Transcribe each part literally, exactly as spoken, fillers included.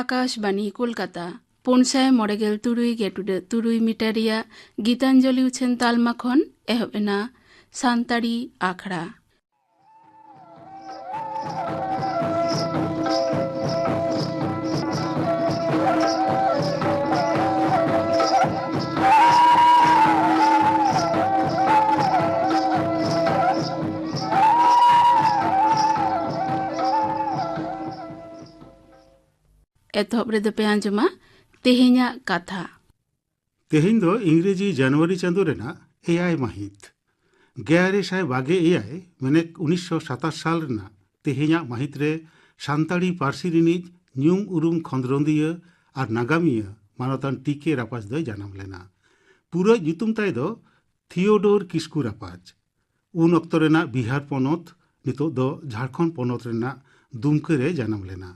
ᱟᱠᱟᱥᱵᱟᱱᱤ ᱠᱳᱞᱠᱟᱛᱟ, ᱯᱩᱱ ᱥᱟᱭ ᱢᱚᱬᱮ ᱜᱮᱞ ᱛᱩᱨᱩᱭ ᱜᱮ ᱴᱩᱰᱟᱹᱜ ᱛᱩᱨᱩᱭ ᱢᱤᱴᱟᱨ ᱨᱮᱭᱟᱜ ᱜᱤᱛᱟᱧᱡᱚᱞᱤ ᱩᱪᱷᱟᱹᱱ ᱛᱟᱞᱢᱟ ᱠᱷᱚᱱ ᱮᱦᱚᱵ ᱮᱱᱟ ᱥᱟᱱᱛᱟᱲᱤ ᱟᱠᱷᱲᱟ᱾ ᱮᱛᱚᱦᱚᱵ ᱨᱮᱫᱚ ᱯᱮ ᱟᱸᱡᱚᱢᱟ ᱛᱮᱦᱮᱧᱟᱜ ᱠᱟᱛᱷᱟ᱾ ᱛᱮᱦᱮᱧ ᱫᱚ ᱤᱝᱨᱮᱡᱤ ᱡᱟᱱᱩᱣᱟᱨᱤ ᱪᱟᱸᱫᱳ ᱨᱮᱱᱟᱜ ᱮᱭᱟᱭ ᱢᱟᱹᱦᱤᱛ᱾ ᱜᱮᱞ ᱟᱨᱮ ᱥᱟᱭ ᱵᱟᱜᱮ ᱮᱭᱟᱭ, ᱢᱟᱱᱮ ᱩᱱᱤᱥᱥᱚ ᱥᱟᱛᱟᱥ ᱥᱟᱞ ᱨᱮᱱᱟᱜ ᱛᱮᱦᱮᱧᱟᱜ ᱢᱟᱹᱦᱤᱛ ᱨᱮ ᱥᱟᱱᱛᱟᱲᱤ ᱯᱟᱹᱨᱥᱤ ᱨᱤᱱᱤᱡ ᱧᱩᱢ ᱩᱨᱩᱢ ᱠᱷᱚᱸᱫᱽᱨᱚᱸᱫᱤᱭᱟᱹ ᱟᱨ ᱱᱟᱜᱟᱢᱤᱭᱟᱹ ᱢᱟᱱᱚᱛᱟᱱ ᱴᱤ ᱠᱮ ᱨᱟᱯᱟᱡᱽ ᱫᱚᱭ ᱡᱟᱱᱟᱢ ᱞᱮᱱᱟ᱾ ᱯᱩᱨᱟᱹ ᱧᱩᱛᱩᱢ ᱛᱟᱭ ᱫᱚ ᱛᱷᱤᱭᱳᱰᱳᱨ ᱠᱤᱥᱠᱩ ᱨᱟᱯᱟᱡᱽ᱾ ᱩᱱ ᱚᱠᱛᱚ ᱨᱮᱱᱟᱜ ᱵᱤᱦᱟᱨ ᱯᱚᱱᱚᱛ, ᱱᱤᱛᱚᱜ ᱫᱚ ᱡᱷᱟᱲᱠᱷᱚᱸᱰ ᱯᱚᱱᱚᱛ ᱨᱮᱱᱟᱜ ᱫᱩᱢᱠᱟᱹ ᱨᱮ ᱡᱟᱱᱟᱢ ᱞᱮᱱᱟ᱾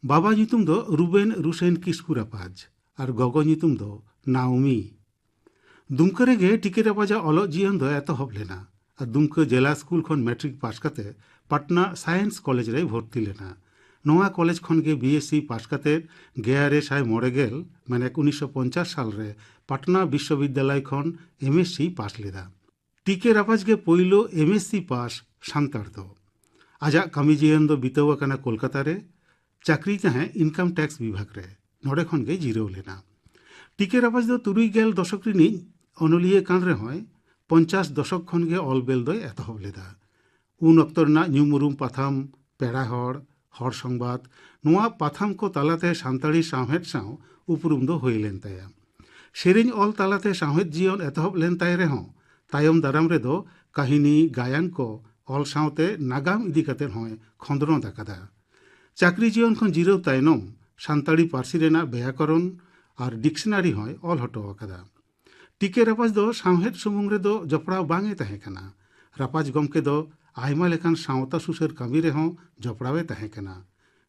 ᱵᱟᱵᱟ ᱧᱩᱛᱩᱢ ᱫᱚ ᱨᱩᱵᱮᱱ ᱨᱩᱥᱮᱱ ᱠᱤᱥᱠᱩ ᱨᱟᱯᱟᱡᱽ ᱟᱨ ᱜᱚᱜᱚ ᱧᱩᱛᱩᱢ ᱫᱚ ᱱᱟᱣᱢᱤ᱾ ᱫᱩᱢᱠᱟᱹ ᱨᱮᱜᱮ ᱴᱤ ᱠᱮ ᱨᱟᱯᱟᱡᱟᱜ ᱚᱞᱚᱜ ᱡᱤᱭᱚᱱ ᱫᱚ ᱮᱛᱚᱦᱚᱵ ᱞᱮᱱᱟ ᱟᱨ ᱫᱩᱢᱠᱟᱹ ᱡᱮᱞᱟ ᱥᱠᱩᱞ ᱠᱷᱚᱱ ᱢᱮᱴᱨᱤᱠ ᱯᱟᱥ ᱠᱟᱛᱮ ᱯᱟᱴᱱᱟ ᱥᱟᱭᱮᱱᱥ ᱠᱚᱞᱮᱡᱽ ᱨᱮᱭ ᱵᱷᱚᱨᱛᱤ ᱞᱮᱱᱟ᱾ ᱱᱚᱣᱟ ᱠᱚᱞᱮᱡᱽ ᱠᱷᱚᱱ ᱜᱮ ᱵᱤ ᱮᱥ ᱥᱤ ᱯᱟᱥ ᱠᱟᱛᱮ ᱜᱮᱞ ᱟᱨᱮ ᱥᱟᱭ ᱢᱚᱬᱮ ᱜᱮᱞ, ᱢᱟᱱᱮ ᱩᱱᱤᱥᱥᱚ ᱯᱚᱧᱪᱟᱥ ᱥᱟᱞ ᱨᱮ ᱯᱟᱴᱱᱟ ᱵᱤᱥᱥᱚᱵᱤᱫᱽᱫᱟᱞᱚᱭ ᱠᱷᱚᱱ ᱮᱢ ᱮᱥ ᱥᱤ ᱯᱟᱥ ᱞᱮᱫᱟ᱾ ᱴᱤ ᱠᱮ ᱨᱟᱯᱟᱡᱽ ᱜᱮ ᱯᱳᱭᱞᱳ ᱮᱢ ᱮᱥ ᱥᱤ ᱯᱟᱥ ᱥᱟᱱᱛᱟᱲ ᱫᱚ᱾ ᱟᱡᱟᱜ ᱠᱟᱹᱢᱤ ᱡᱤᱭᱚᱱ ᱫᱚ ᱵᱤᱛᱟᱹᱣ ᱟᱠᱟᱱᱟ ᱠᱳᱞᱠᱟᱛᱟ ᱨᱮ᱾ ᱪᱟᱹᱠᱨᱤ ᱛᱟᱦᱮᱸ ᱤᱱᱠᱟᱢ ᱴᱮᱠᱥ ᱵᱤᱵᱷᱟᱜᱽ ᱨᱮ, ᱱᱚᱰᱮ ᱠᱷᱚᱱ ᱜᱮ ᱡᱤᱨᱟᱹᱣ ᱞᱮᱱᱟ᱾ ᱴᱤ ᱠᱮ ᱨᱟᱯᱟᱡᱽ ᱫᱚ ᱛᱩᱨᱩᱭ ᱜᱮᱞ ᱫᱚᱥᱚᱠ ᱨᱤᱱᱤᱡ ᱚᱱᱚᱞᱤᱭᱟᱹ ᱠᱟᱱ ᱨᱮᱦᱚᱸᱭ, ᱯᱚᱧᱪᱟᱥ ᱫᱚᱥᱚᱠ ᱠᱷᱚᱱ ᱜᱮ ᱚᱞ ᱵᱮᱞ ᱫᱚᱭ ᱮᱛᱚᱦᱚᱵ ᱞᱮᱫᱟ᱾ ᱩᱱ ᱚᱠᱛᱚ ᱨᱮᱱᱟᱜ ᱧᱩᱢ ᱩᱨᱩᱢ ᱯᱟᱛᱷᱟᱢ, ᱯᱮᱲᱟ ᱦᱚᱲ, ᱦᱚᱲ ᱥᱚᱝᱵᱟᱫ, ᱱᱚᱣᱟ ᱯᱟᱛᱷᱟᱢ ᱠᱚ ᱛᱟᱞᱟᱛᱮ ᱥᱟᱱᱛᱟᱲᱤ ᱥᱟᱶᱦᱮᱫ ᱥᱟᱶ ᱩᱯᱨᱩᱢ ᱫᱚ ᱦᱩᱭ ᱞᱮᱱ ᱛᱟᱭᱟ᱾ ᱥᱮᱨᱮᱧ ᱚᱞ ᱛᱟᱞᱟᱛᱮ ᱥᱟᱶᱦᱮᱫ ᱡᱤᱭᱚᱱ ᱮᱛᱚᱦᱚᱵ ᱞᱮᱱ ᱛᱟᱭ ᱨᱮᱦᱚᱸ, ᱛᱟᱭᱚᱢ ᱫᱟᱨᱟᱢ ᱨᱮᱫᱚ ᱠᱟᱹᱦᱱᱤ, ᱜᱟᱭᱟᱱ ᱠᱚ ᱚᱞ ᱥᱟᱶᱛᱮ ᱱᱟᱜᱟᱢ ᱤᱫᱤ ᱠᱟᱛᱮ ᱦᱚᱸᱭ ᱠᱷᱚᱸᱫᱽᱨᱚᱸᱫ ᱟᱠᱟᱫᱟ᱾ ᱪᱟᱹᱠᱨᱤ ᱡᱤᱭᱚᱱ ᱠᱷᱚᱱ ᱡᱤᱨᱟᱹᱣ ᱛᱟᱭᱱᱚᱢ ᱥᱟᱱᱛᱟᱲᱤ ᱯᱟᱹᱨᱥᱤ ᱨᱮᱱᱟᱜ ᱵᱮᱭᱟᱠᱚᱨᱚᱱ ᱟᱨ ᱰᱤᱠᱥᱱᱟᱨᱤ ᱦᱚᱸᱭ ᱚᱞ ᱦᱚᱴᱚ ᱟᱠᱟᱫᱟ᱾ ᱴᱤ ᱠᱮ ᱨᱟᱯᱟᱡᱽ ᱫᱚ ᱥᱟᱶᱦᱮᱫ ᱥᱩᱢᱩᱝ ᱨᱮᱫᱚ ᱡᱚᱯᱲᱟᱣ ᱵᱟᱝ ᱮ ᱛᱟᱦᱮᱸ ᱠᱟᱱᱟ᱾ ᱨᱟᱯᱟᱡᱽ ᱜᱚᱢᱠᱮ ᱫᱚ ᱟᱭᱢᱟ ᱞᱮᱠᱟᱱ ᱥᱟᱶᱛᱟ ᱥᱩᱥᱟᱹᱨ ᱠᱟᱹᱢᱤ ᱨᱮᱦᱚᱸ ᱡᱚᱯᱲᱟᱣ ᱮ ᱛᱟᱦᱮᱸ ᱠᱟᱱᱟ᱾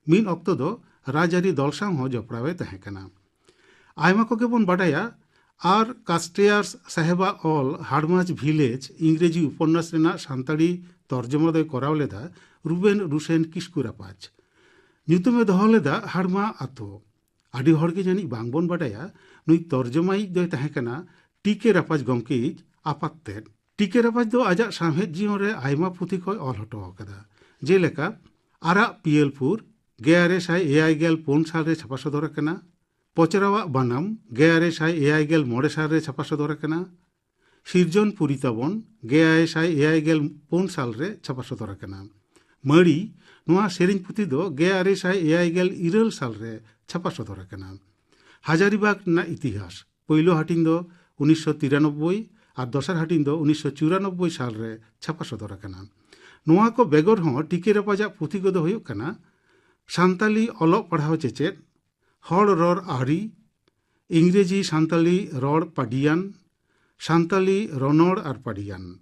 ᱢᱤᱫ ᱚᱠᱛᱚ ᱫᱚ ᱨᱟᱡᱽᱟᱹᱨᱤ ᱫᱚᱞ ᱥᱟᱶ ᱦᱚᱸ ᱡᱚᱯᱲᱟᱣ ᱮ ᱛᱟᱦᱮᱸ ᱠᱟᱱᱟ᱾ ᱟᱭᱢᱟ ᱠᱚᱜᱮ ᱵᱚᱱ ᱵᱟᱰᱟᱭᱟ, ᱟᱨ ᱠᱟᱥᱴᱮᱭᱟᱨᱥ ᱥᱟᱦᱮᱵᱟᱜ ᱚᱞ ᱦᱟᱲᱢᱟᱡᱽ ᱵᱷᱤᱞᱮᱡᱽ ᱤᱝᱨᱮᱡᱤ ᱩᱯᱚᱱᱱᱟᱥ ᱨᱮᱱᱟᱜ ᱥᱟᱱᱛᱟᱲᱤ ᱛᱚᱨᱡᱚᱢᱟ ᱫᱚᱭ ᱠᱚᱨᱟᱣ ᱞᱮᱫᱟ ᱨᱩᱵᱮᱱ ᱨᱩᱥᱮᱱ ᱠᱤᱥᱠᱩ ᱨᱟᱯᱟᱡᱽ᱾ ᱧᱩᱛᱩᱢᱮ ᱫᱚᱦᱚ ᱞᱮᱫᱟ ᱦᱟᱲᱢᱟ ᱟᱛᱳ᱾ ᱟᱹᱰᱤ ᱦᱚᱲ ᱜᱮ ᱡᱟᱹᱱᱤᱡ ᱵᱟᱝᱵᱚᱱ ᱵᱟᱰᱟᱭᱟ, ᱱᱩᱭ ᱛᱚᱨᱡᱚᱢᱟᱭᱤᱡ ᱫᱚᱭ ᱛᱟᱦᱮᱸ ᱠᱟᱱᱟ ᱴᱤ ᱠᱮ ᱨᱟᱯᱟᱡᱽ ᱜᱚᱢᱠᱮᱭᱤᱡ ᱟᱯᱟᱛ ᱛᱮᱫ᱾ ᱴᱤ ᱠᱮ ᱨᱟᱯᱟᱡᱽ ᱫᱚ ᱟᱡᱟᱜ ᱥᱟᱶᱦᱮᱫ ᱡᱤᱭᱚᱱ ᱨᱮ ᱟᱭᱢᱟ ᱯᱩᱛᱷᱤ ᱠᱚᱭ ᱚᱞ ᱦᱚᱴᱚ ᱟᱠᱟᱫᱟ, ᱡᱮᱞᱮᱠᱟ ᱟᱨᱟᱜ ᱯᱤᱭᱟᱹᱞᱯᱩᱨ, ᱜᱮᱞ ᱟᱨᱮ ᱥᱟᱭ ᱮᱭᱟᱭ ᱜᱮᱞ ᱯᱩᱱ ᱥᱟᱞ ᱨᱮ ᱪᱷᱟᱯᱟ ᱥᱚᱫᱚᱨ ᱟᱠᱟᱱᱟ, ᱯᱚᱪᱨᱟᱣᱟᱜ ᱵᱟᱱᱟᱢ, ᱜᱮᱞ ᱟᱨᱮ ᱥᱟᱭ ᱮᱭᱟᱭ ᱜᱮᱞ ᱢᱚᱬᱮ ᱥᱟᱞ ᱨᱮ ᱪᱷᱟᱯᱟ ᱥᱚᱫᱚᱨ ᱟᱠᱟᱱᱟ, ᱥᱤᱨᱡᱚᱱ ᱯᱩᱨᱤ ᱛᱟᱵᱚᱱ, ᱜᱮᱞ ᱟᱨᱮ ᱥᱟᱭ ᱮᱭᱟᱭ ᱜᱮᱞ ᱯᱩᱱ ᱥᱟᱞ ᱨᱮ ᱪᱷᱟᱯᱟ ᱥᱚᱫᱚᱨ ᱟᱠᱟᱱᱟ᱾ ᱢᱟᱹᱲᱤ, ᱱᱚᱣᱟ ᱥᱮᱨᱮᱧ ᱯᱩᱛᱷᱤ ᱫᱚ ᱜᱮᱞ ᱟᱨᱮ ᱥᱟᱭ ᱮᱭᱟᱭ ᱜᱮᱞ ᱤᱨᱟᱹᱞ ᱥᱟᱞ ᱨᱮ ᱪᱷᱟᱯᱟ ᱥᱚᱫᱚᱨ ᱟᱠᱟᱱᱟ᱾ ᱦᱟᱡᱟᱨᱤᱵᱟᱜᱽ ᱨᱮᱱᱟᱜ ᱤᱛᱤᱦᱟᱥ, ᱯᱳᱭᱞᱳ ᱦᱟᱹᱴᱤᱧ ᱫᱚ ᱩᱱᱤᱥᱥᱚ ᱛᱤᱨᱟᱱᱚᱵᱵᱳᱭ ᱟᱨ ᱫᱚᱥᱟᱨ ᱦᱟᱹᱴᱤᱧ ᱫᱚ ᱩᱱᱤᱥᱥᱚ ᱪᱩᱨᱟᱱᱚᱵᱵᱳᱭ ᱥᱟᱞ ᱨᱮ ᱪᱷᱟᱯᱟ ᱥᱚᱫᱚᱨ ᱟᱠᱟᱱᱟ᱾ ᱱᱚᱣᱟ ᱠᱚ ᱵᱮᱜᱚᱨ ᱦᱚᱸ ᱴᱤ ᱠᱮ ᱨᱟᱯᱟᱡᱟᱜ ᱯᱩᱛᱷᱤ ᱠᱚᱫᱚ ᱦᱩᱭᱩᱜ ᱠᱟᱱᱟ ᱥᱟᱱᱛᱟᱞᱤ ᱚᱞᱚᱜ ᱯᱟᱲᱦᱟᱣ ᱪᱮᱪᱮᱫ, ᱦᱚᱲ ᱨᱚᱲ ᱟᱹᱨᱤ, ᱤᱝᱨᱮᱡᱤ ᱥᱟᱱᱛᱟᱞᱤ ᱨᱚᱲ ᱯᱟᱹᱰᱤᱭᱟᱱ, ᱥᱟᱱᱛᱟᱞᱤ ᱨᱚᱱᱚᱲ ᱟᱨ ᱯᱟᱹᱰᱤᱭᱟᱱ᱾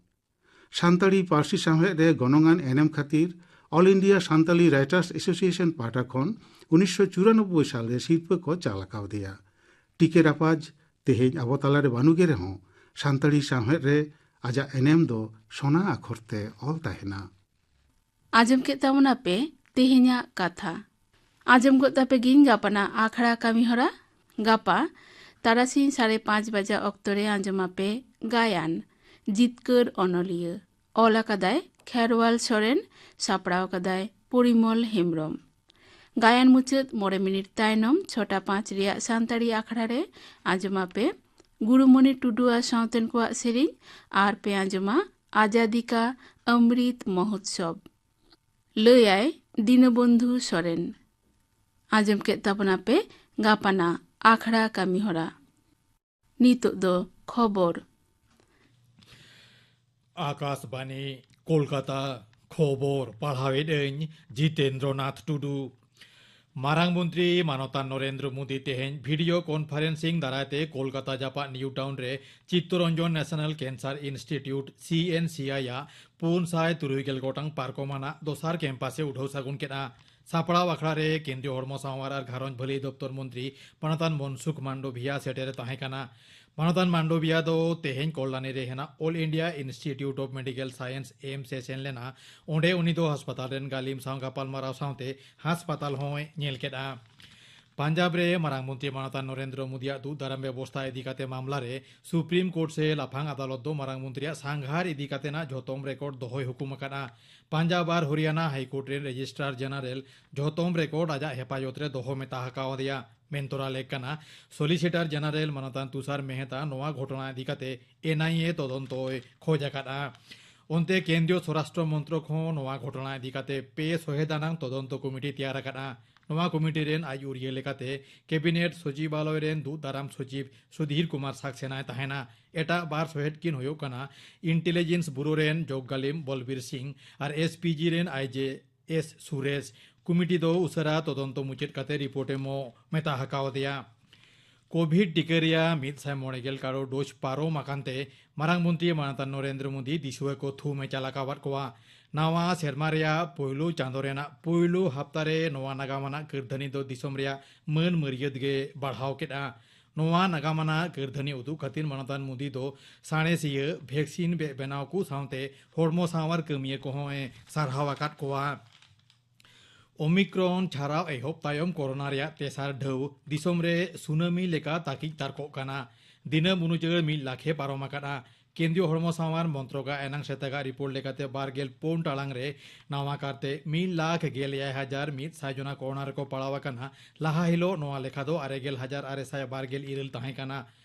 ᱥᱟᱱᱛᱟᱲᱤ ᱯᱟᱹᱨᱥᱤ ᱥᱟᱶᱦᱮᱫ ᱨᱮ ᱜᱚᱱᱚᱝᱟᱱ ᱮᱱᱮᱢ ᱠᱷᱟᱹᱛᱤᱨ All India Santali Writers Association ᱯᱟᱦᱴᱟ ᱠᱷᱚᱱ ᱩᱱᱤᱥᱥᱚ ᱪᱩᱨᱟᱱᱚᱵᱵᱳᱭ ᱥᱟᱞ ᱨᱮ ᱥᱤᱨᱯᱟᱹ ᱠᱚ ᱪᱟᱞ ᱟᱠᱟᱣᱫᱮᱭᱟ᱾ ᱴᱤ ᱠᱮ ᱨᱟᱯᱟᱡᱽ ᱛᱮᱦᱮᱧ ᱟᱵᱚ ᱛᱟᱞᱟᱨᱮ ᱵᱟᱹᱱᱩᱜᱮ ᱨᱮᱦᱚᱸ, ᱥᱟᱱᱛᱟᱲᱤ ᱥᱟᱶᱦᱮᱫ ᱨᱮ ᱟᱡᱟᱜ ᱮᱱᱮᱢ ᱫᱚ ᱥᱚᱱᱟ ᱟᱠᱷᱚᱨ ᱛᱮ ᱚᱞ ᱛᱟᱦᱮᱱᱟ᱾ ᱟᱸᱡᱚᱢ ᱠᱮᱫ ᱛᱟᱵᱚᱱᱟᱯᱮ ᱛᱮᱦᱮᱧᱟᱜ ᱠᱟᱛᱷᱟ᱾ ᱟᱸᱡᱚᱢ ᱜᱚᱫ ᱛᱟᱯᱮ ᱜᱤᱧ ᱜᱟᱯᱟᱱᱟᱜ ᱟᱠᱷᱲᱟ ᱠᱟᱹᱢᱤᱦᱚᱨᱟ᱾ ᱜᱟᱯᱟ ᱛᱟᱨᱟᱥᱤᱧ ᱥᱟᱲᱮ ᱯᱟᱸᱪ ᱵᱟᱡᱟ ᱚᱠᱛᱚ ᱨᱮ ᱟᱸᱡᱚᱢᱟᱯᱮ ᱜᱟᱭᱟᱱ, ᱡᱤᱛᱠᱟᱹᱨ ᱚᱱᱚᱞᱤᱭᱟᱹ᱾ ᱚᱞ ᱟᱠᱟᱫᱟᱭ ᱠᱷᱮᱨᱣᱟᱞ ᱥᱚᱨᱮᱱ, ᱥᱟᱯᱲᱟᱣ ᱟᱠᱟᱫᱟᱭ ᱯᱚᱨᱤᱢᱚᱞ ᱦᱮᱢᱵᱽᱨᱚᱢ᱾ ᱜᱟᱭᱟᱱ ᱢᱩᱪᱟᱹᱫ ᱢᱚᱬᱮ ᱢᱤᱱᱤᱴ ᱛᱟᱭᱱᱚᱢ ᱪᱷᱚᱴᱟ ᱯᱟᱸᱪ ᱨᱮᱭᱟᱜ ᱥᱟᱱᱛᱟᱲᱤ ᱟᱠᱷᱲᱟ ᱨᱮ ᱟᱸᱡᱚᱢᱟᱯᱮ ᱜᱩᱨᱩᱢᱚᱱᱤ ᱴᱩᱰᱩ ᱟᱨ ᱥᱟᱶᱛᱮᱱ ᱠᱚᱣᱟᱜ ᱥᱮᱨᱮᱧ, ᱟᱨ ᱯᱮ ᱟᱸᱡᱚᱢᱟ ᱟᱡᱟᱫᱤ ᱠᱟ ᱚᱢᱨᱤᱛ ᱢᱚᱦᱳᱛᱥᱚᱵᱽ᱾ ᱞᱟᱹᱭᱟᱭ ᱫᱤᱱᱚᱵᱚᱱᱫᱷᱩ ᱥᱚᱨᱮᱱ᱾ ᱟᱸᱡᱚᱢ ᱠᱮᱫ ᱛᱟᱵᱚᱱᱟᱯᱮ ᱜᱟᱯᱟᱱᱟᱜ ᱟᱠᱷᱲᱟ ᱠᱟᱹᱢᱤᱦᱚᱨᱟ᱾ ᱱᱤᱛᱚᱜ ᱫᱚ ᱠᱷᱚᱵᱚᱨ᱾ ᱟᱠᱟᱥᱵᱟᱱᱤ, ᱠᱳᱞᱠᱟᱛᱟ᱾ ᱠᱷᱚᱵᱚᱨ ᱯᱟᱲᱦᱟᱣᱮᱫ ᱟᱹᱧ ᱡᱤᱛᱮᱱᱫᱨᱚ ᱱᱟᱛᱷ ᱴᱩᱰᱩ᱾ ᱢᱟᱨᱟᱝ ᱢᱚᱱᱛᱨᱤ ᱢᱟᱱᱚᱛᱟᱱ ᱱᱚᱨᱮᱱᱫᱨᱚ ᱢᱳᱫᱤ ᱛᱮᱦᱮᱧ ᱵᱷᱤᱰᱤᱭᱳ ᱠᱚᱱᱯᱷᱟᱨᱮᱱᱥᱤᱝ ᱫᱟᱨᱟᱭ ᱛᱮ ᱠᱳᱞᱠᱟᱛᱟ ᱡᱟᱯᱟᱜ ᱱᱤᱭᱩ ᱴᱟᱣᱩᱱ ᱨᱮ ᱪᱤᱛᱛᱚᱨᱚᱧᱡᱚᱱ ᱱᱮᱥᱚᱱᱟᱞ ᱠᱮᱱᱥᱟᱨ ᱤᱱᱥᱴᱤᱴᱭᱩᱴ, ᱥᱤ ᱮᱱ ᱥᱤ ᱟᱭ, ᱟᱜ ᱯᱩᱱ ᱥᱟᱭ ᱛᱩᱨᱩᱭ ᱜᱮᱞ ᱜᱚᱴᱟᱝ ᱯᱟᱨᱠᱚᱢ ᱟᱱᱟᱜ ᱫᱚᱥᱟᱨ ᱠᱮᱢᱯᱟᱥ ᱮ ᱩᱰᱷᱟᱹᱣ ᱥᱟᱹᱜᱩᱱ ᱠᱮᱫᱼᱟ᱾ ᱥᱟᱯᱲᱟᱣ ᱟᱠᱷᱲᱟ ᱨᱮ ᱠᱮᱱᱫᱨᱤᱭᱚ ᱦᱚᱲᱢᱚ ᱥᱟᱶᱟᱨ ᱟᱨ ᱜᱷᱟᱨᱚᱸᱡᱽ ᱵᱷᱟᱹᱞᱟᱹᱭ ᱫᱚᱯᱛᱚᱨ ᱢᱚᱱᱛᱨᱤ ᱢᱟᱱᱚᱛᱟᱱ ᱢᱚᱱᱥᱩᱠᱷ ᱢᱟᱱᱰᱚᱵᱷᱤᱭᱟ ᱥᱮᱴᱮᱨ ᱮ ᱛᱟᱦᱮᱸ ᱠᱟᱱᱟ᱾ ᱢᱟᱱᱚᱛᱟᱱ ᱢᱟᱱᱰᱚᱵᱤᱭᱟ ᱫᱚ ᱛᱮᱦᱮᱧ ᱠᱚᱞᱞᱟᱱᱤ ᱨᱮ ᱦᱮᱱᱟᱜ All India Institute of Medical Science, AIIMS ᱮ ᱥᱮᱱ ᱞᱮᱱᱟ᱾ ᱚᱸᱰᱮ ᱩᱱᱤ ᱫᱚ ᱦᱟᱥᱯᱟᱛᱟᱞ ᱨᱮᱱ ᱜᱟᱹᱞᱤᱢ ᱥᱟᱶ ᱜᱟᱯᱟᱞᱢᱟᱨᱟᱣ ᱥᱟᱶᱛᱮ ᱦᱟᱥᱯᱟᱛᱟᱞ ᱦᱚᱸᱭ ᱧᱮᱞ ᱠᱮᱫᱼᱟ᱾ ᱯᱟᱧᱡᱟᱵᱽ ᱨᱮ ᱢᱟᱨᱟᱝ ᱢᱚᱱᱛᱨᱤ ᱢᱟᱱᱚᱛᱟᱱ ᱱᱚᱨᱮᱱᱫᱨᱚ ᱢᱳᱫᱤᱭᱟᱜ ᱫᱩᱜ ᱫᱟᱨᱟᱢ ᱵᱮᱵᱚᱥᱛᱷᱟ ᱤᱫᱤ ᱠᱟᱛᱮ ᱢᱟᱢᱞᱟ ᱨᱮ ᱥᱩᱯᱨᱤᱢ ᱠᱳᱨᱴ ᱥᱮ ᱞᱟᱯᱷᱟᱝ ᱟᱫᱟᱞᱚᱛ ᱫᱚ ᱢᱟᱨᱟᱝ ᱢᱚᱱᱛᱨᱤᱭᱟᱜ ᱥᱟᱸᱜᱷᱟᱨ ᱤᱫᱤ ᱠᱟᱛᱮᱱᱟᱜ ᱡᱷᱚᱛᱚᱢ ᱨᱮᱠᱚᱨᱰ ᱫᱚᱦᱚᱭ ᱦᱩᱠᱩᱢ ᱟᱠᱟᱫᱼᱟ᱾ ᱯᱟᱧᱡᱟᱵᱽ ᱟᱨ ᱦᱚᱨᱤᱭᱟᱱᱟ ᱦᱟᱭᱠᱳᱨᱴ ᱨᱮᱱ ᱨᱮᱡᱤᱥᱴᱨᱟᱨ ᱡᱮᱱᱟᱨᱮᱞ ᱡᱷᱚᱛᱚᱢ ᱨᱮᱠᱚᱨᱰ ᱟᱡᱟᱜ ᱦᱮᱯᱟᱡᱚᱛ ᱨᱮ ᱫᱚᱦᱚ ᱢᱮᱛᱟ ᱟᱠᱟᱣᱟᱫᱮᱭᱟ᱾ ᱢᱮᱱᱛᱚᱨᱟ ᱞᱮᱠ ᱠᱟᱱᱟ᱾ ᱥᱚᱞᱤᱥᱤᱴᱟᱨ ᱡᱮᱱᱟᱨᱮᱞ ᱢᱟᱱᱚᱛᱟᱱ ᱛᱩᱥᱟᱨ ᱢᱮᱦᱮᱛᱟ ᱱᱚᱣᱟ ᱜᱷᱚᱴᱚᱱᱟ ᱤᱫᱤ ᱠᱟᱛᱮ NIA ᱛᱚᱫᱚᱱᱛᱚᱭ ᱠᱷᱚᱡᱽ ᱟᱠᱟᱫᱼᱟ᱾ ᱚᱱᱛᱮ ᱠᱮᱱᱫᱨᱤᱭᱚ ᱥᱚᱨᱟᱥᱴᱨᱚ ᱢᱚᱱᱛᱨᱚᱠ ᱦᱚᱸ ᱱᱚᱣᱟ ᱜᱷᱚᱴᱚᱱᱟ ᱤᱫᱤ ᱠᱟᱛᱮ ᱯᱮ ᱥᱚᱦᱮᱫ ᱟᱱᱟᱝ ᱛᱚᱫᱚᱱᱛᱚ ᱠᱚᱢᱤᱴᱤ ᱛᱮᱭᱟᱨ ᱟᱠᱟᱫᱼᱟ᱾ ᱱᱚᱣᱟ ᱠᱚᱢᱤᱴᱤ ᱨᱮᱱ ᱟᱡ ᱩᱨᱤᱭᱟᱹ ᱞᱮᱠᱟᱛᱮ ᱠᱮᱵᱤᱱᱮᱴ ᱥᱚᱪᱤᱵᱟᱞᱚᱭ ᱨᱮᱱ ᱫᱩᱜ ᱫᱟᱨᱟᱢ ᱥᱚᱪᱤᱵᱽ ᱥᱩᱫᱷᱤᱨ ᱠᱩᱢᱟᱨ ᱥᱟᱠᱥᱮᱱᱟᱭ ᱛᱟᱦᱮᱱᱟ᱾ ᱮᱴᱟᱜ ᱵᱟᱨ ᱥᱚᱦᱮᱫ ᱠᱤᱱ ᱦᱩᱭᱩᱜ ᱠᱟᱱᱟ ᱤᱱᱴᱮᱞᱤᱡᱮᱱᱥ ᱵᱩᱨᱳ ᱨᱮᱱ ᱡᱚᱜᱽ ᱜᱟᱹᱞᱤᱢ ᱵᱚᱞᱵᱤᱨ ᱥᱤᱝ ᱟᱨ SPG ᱨᱮᱱ IJS ᱥᱩᱨᱮᱥ᱾ ᱠᱚᱢᱤᱴᱤ ᱫᱚ ᱩᱥᱟᱹᱨᱟ ᱛᱚᱫᱚᱱᱛᱚ ᱢᱩᱪᱟᱹᱫ ᱠᱟᱛᱮ ᱨᱤᱯᱳᱨᱴ ᱮᱢᱚᱜ ᱢᱮᱛᱟ ᱟᱠᱟᱣᱟᱫᱮᱭᱟ᱾ ᱠᱳᱵᱷᱤᱰ ᱴᱤᱠᱟᱹ ᱨᱮᱭᱟᱜ ᱢᱤᱫ ᱥᱟᱭ ᱢᱚᱬᱮ ᱜᱮᱞ ᱠᱟᱨᱳᱲ ᱰᱳᱡᱽ ᱯᱟᱨᱚᱢ ᱟᱠᱟᱱ ᱛᱮ ᱢᱟᱨᱟᱝ ᱢᱚᱱᱛᱨᱤ ᱢᱟᱱᱚᱛᱟᱱ ᱱᱚᱨᱮᱱᱫᱨᱚ ᱢᱳᱫᱤ ᱫᱤᱥᱩᱣᱟᱹ ᱠᱚ ᱛᱷᱩᱢ ᱮ ᱪᱟᱞ ᱟᱠᱟᱣᱟᱫ ᱠᱚᱣᱟ᱾ ᱱᱟᱣᱟ ᱥᱮᱨᱢᱟ ᱨᱮᱭᱟᱜ ᱯᱳᱭᱞᱳ ᱪᱟᱸᱫᱚ ᱨᱮᱱᱟᱜ ᱯᱳᱭᱞᱳ ᱦᱟᱯᱛᱟ ᱨᱮ ᱱᱚᱣᱟ ᱱᱟᱜᱟᱢ ᱟᱱᱟᱜ ᱠᱟᱹᱨᱫᱷᱟᱹᱱᱤ ᱫᱚ ᱫᱤᱥᱚᱢ ᱨᱮᱭᱟᱜ ᱢᱟᱹᱱ ᱢᱟᱹᱨᱭᱟᱹᱛ ᱜᱮ ᱵᱟᱲᱦᱟᱣ ᱠᱮᱫᱼᱟ᱾ ᱱᱚᱣᱟ ᱱᱟᱜᱟᱢ ᱟᱱᱟᱜ ᱠᱟᱹᱨᱫᱷᱟᱹᱱᱤ ᱩᱫᱩᱜ ᱠᱷᱟᱹᱛᱤᱨ ᱢᱟᱱᱚᱛᱟᱱ ᱢᱳᱫᱤ ᱫᱚ ᱥᱟᱬᱮᱥᱤᱭᱟᱹ, ᱵᱷᱮᱠᱥᱤᱱ ᱵᱮ-, ᱵᱮᱱᱟᱣ ᱠᱚ ᱥᱟᱶᱛᱮ ᱦᱚᱲᱢᱚ ᱥᱟᱶᱟᱨ ᱠᱟᱹᱢᱤᱭᱟᱹ ᱠᱚᱦᱚᱸ ᱮ ᱥᱟᱨᱦᱟᱣ ᱟᱠᱟᱫ ᱠᱚᱣᱟ᱾ ᱳᱢᱤᱠᱨᱚᱱ ᱪᱷᱟᱨᱟᱣ ᱮᱦᱚᱵ ᱛᱟᱭᱚᱢ ᱠᱳᱨᱳᱱᱟ ᱨᱮᱭᱟᱜ ᱛᱮᱥᱟᱨ ᱰᱷᱟᱹᱣ ᱫᱤᱥᱚᱢ ᱨᱮ ᱥᱩᱱᱟᱹᱢᱤ ᱞᱮᱠᱟ ᱛᱟᱹᱠᱤᱡ ᱛᱟᱨᱠᱚᱜ ᱠᱟᱱᱟ᱾ ᱫᱤᱱᱟᱹᱢ ᱩᱱᱩᱪᱟᱹᱲ ᱢᱤᱫ ᱞᱟᱠᱷ ᱮ ᱯᱟᱨᱚᱢ ᱟᱠᱟᱫᱼᱟ᱾ ᱠᱮᱱᱫᱨᱤᱭᱚ ᱦᱚᱲᱢᱚ ᱥᱟᱶᱟᱨ ᱢᱚᱱᱛᱨᱚᱠᱟᱜ ᱮᱱᱟᱝ ᱥᱮᱛᱟᱜᱟᱜ ᱨᱤᱯᱳᱨᱴ ᱞᱮᱠᱟᱛᱮ ᱵᱟᱨ ᱜᱮᱞ ᱯᱩᱱ ᱴᱟᱲᱟᱝ ᱨᱮ ᱱᱟᱣᱟ ᱠᱟᱨᱛᱮ ᱢᱤᱫ ᱞᱟᱠᱷ ᱜᱮᱞ ᱮᱭᱟᱭ ᱦᱟᱡᱟᱨ ᱢᱤᱫ ᱥᱟᱭ ᱡᱚᱱᱟ ᱠᱳᱨᱳᱱᱟ ᱨᱮᱠᱚ ᱯᱟᱲᱟᱣ ᱟᱠᱟᱱᱟ᱾ ᱞᱟᱦᱟ ᱦᱤᱞᱳᱜ ᱱᱚᱣᱟ ᱞᱮᱠᱷᱟ ᱫᱚ ᱟᱨᱮ ᱜᱮᱞ ᱦᱟᱡᱟᱨ ᱟᱨᱮ ᱥᱟᱭ ᱵᱟᱨ ᱜᱮᱞ ᱤᱨᱟᱹᱞ ᱛᱟᱦᱮᱸ ᱠᱟᱱᱟ᱾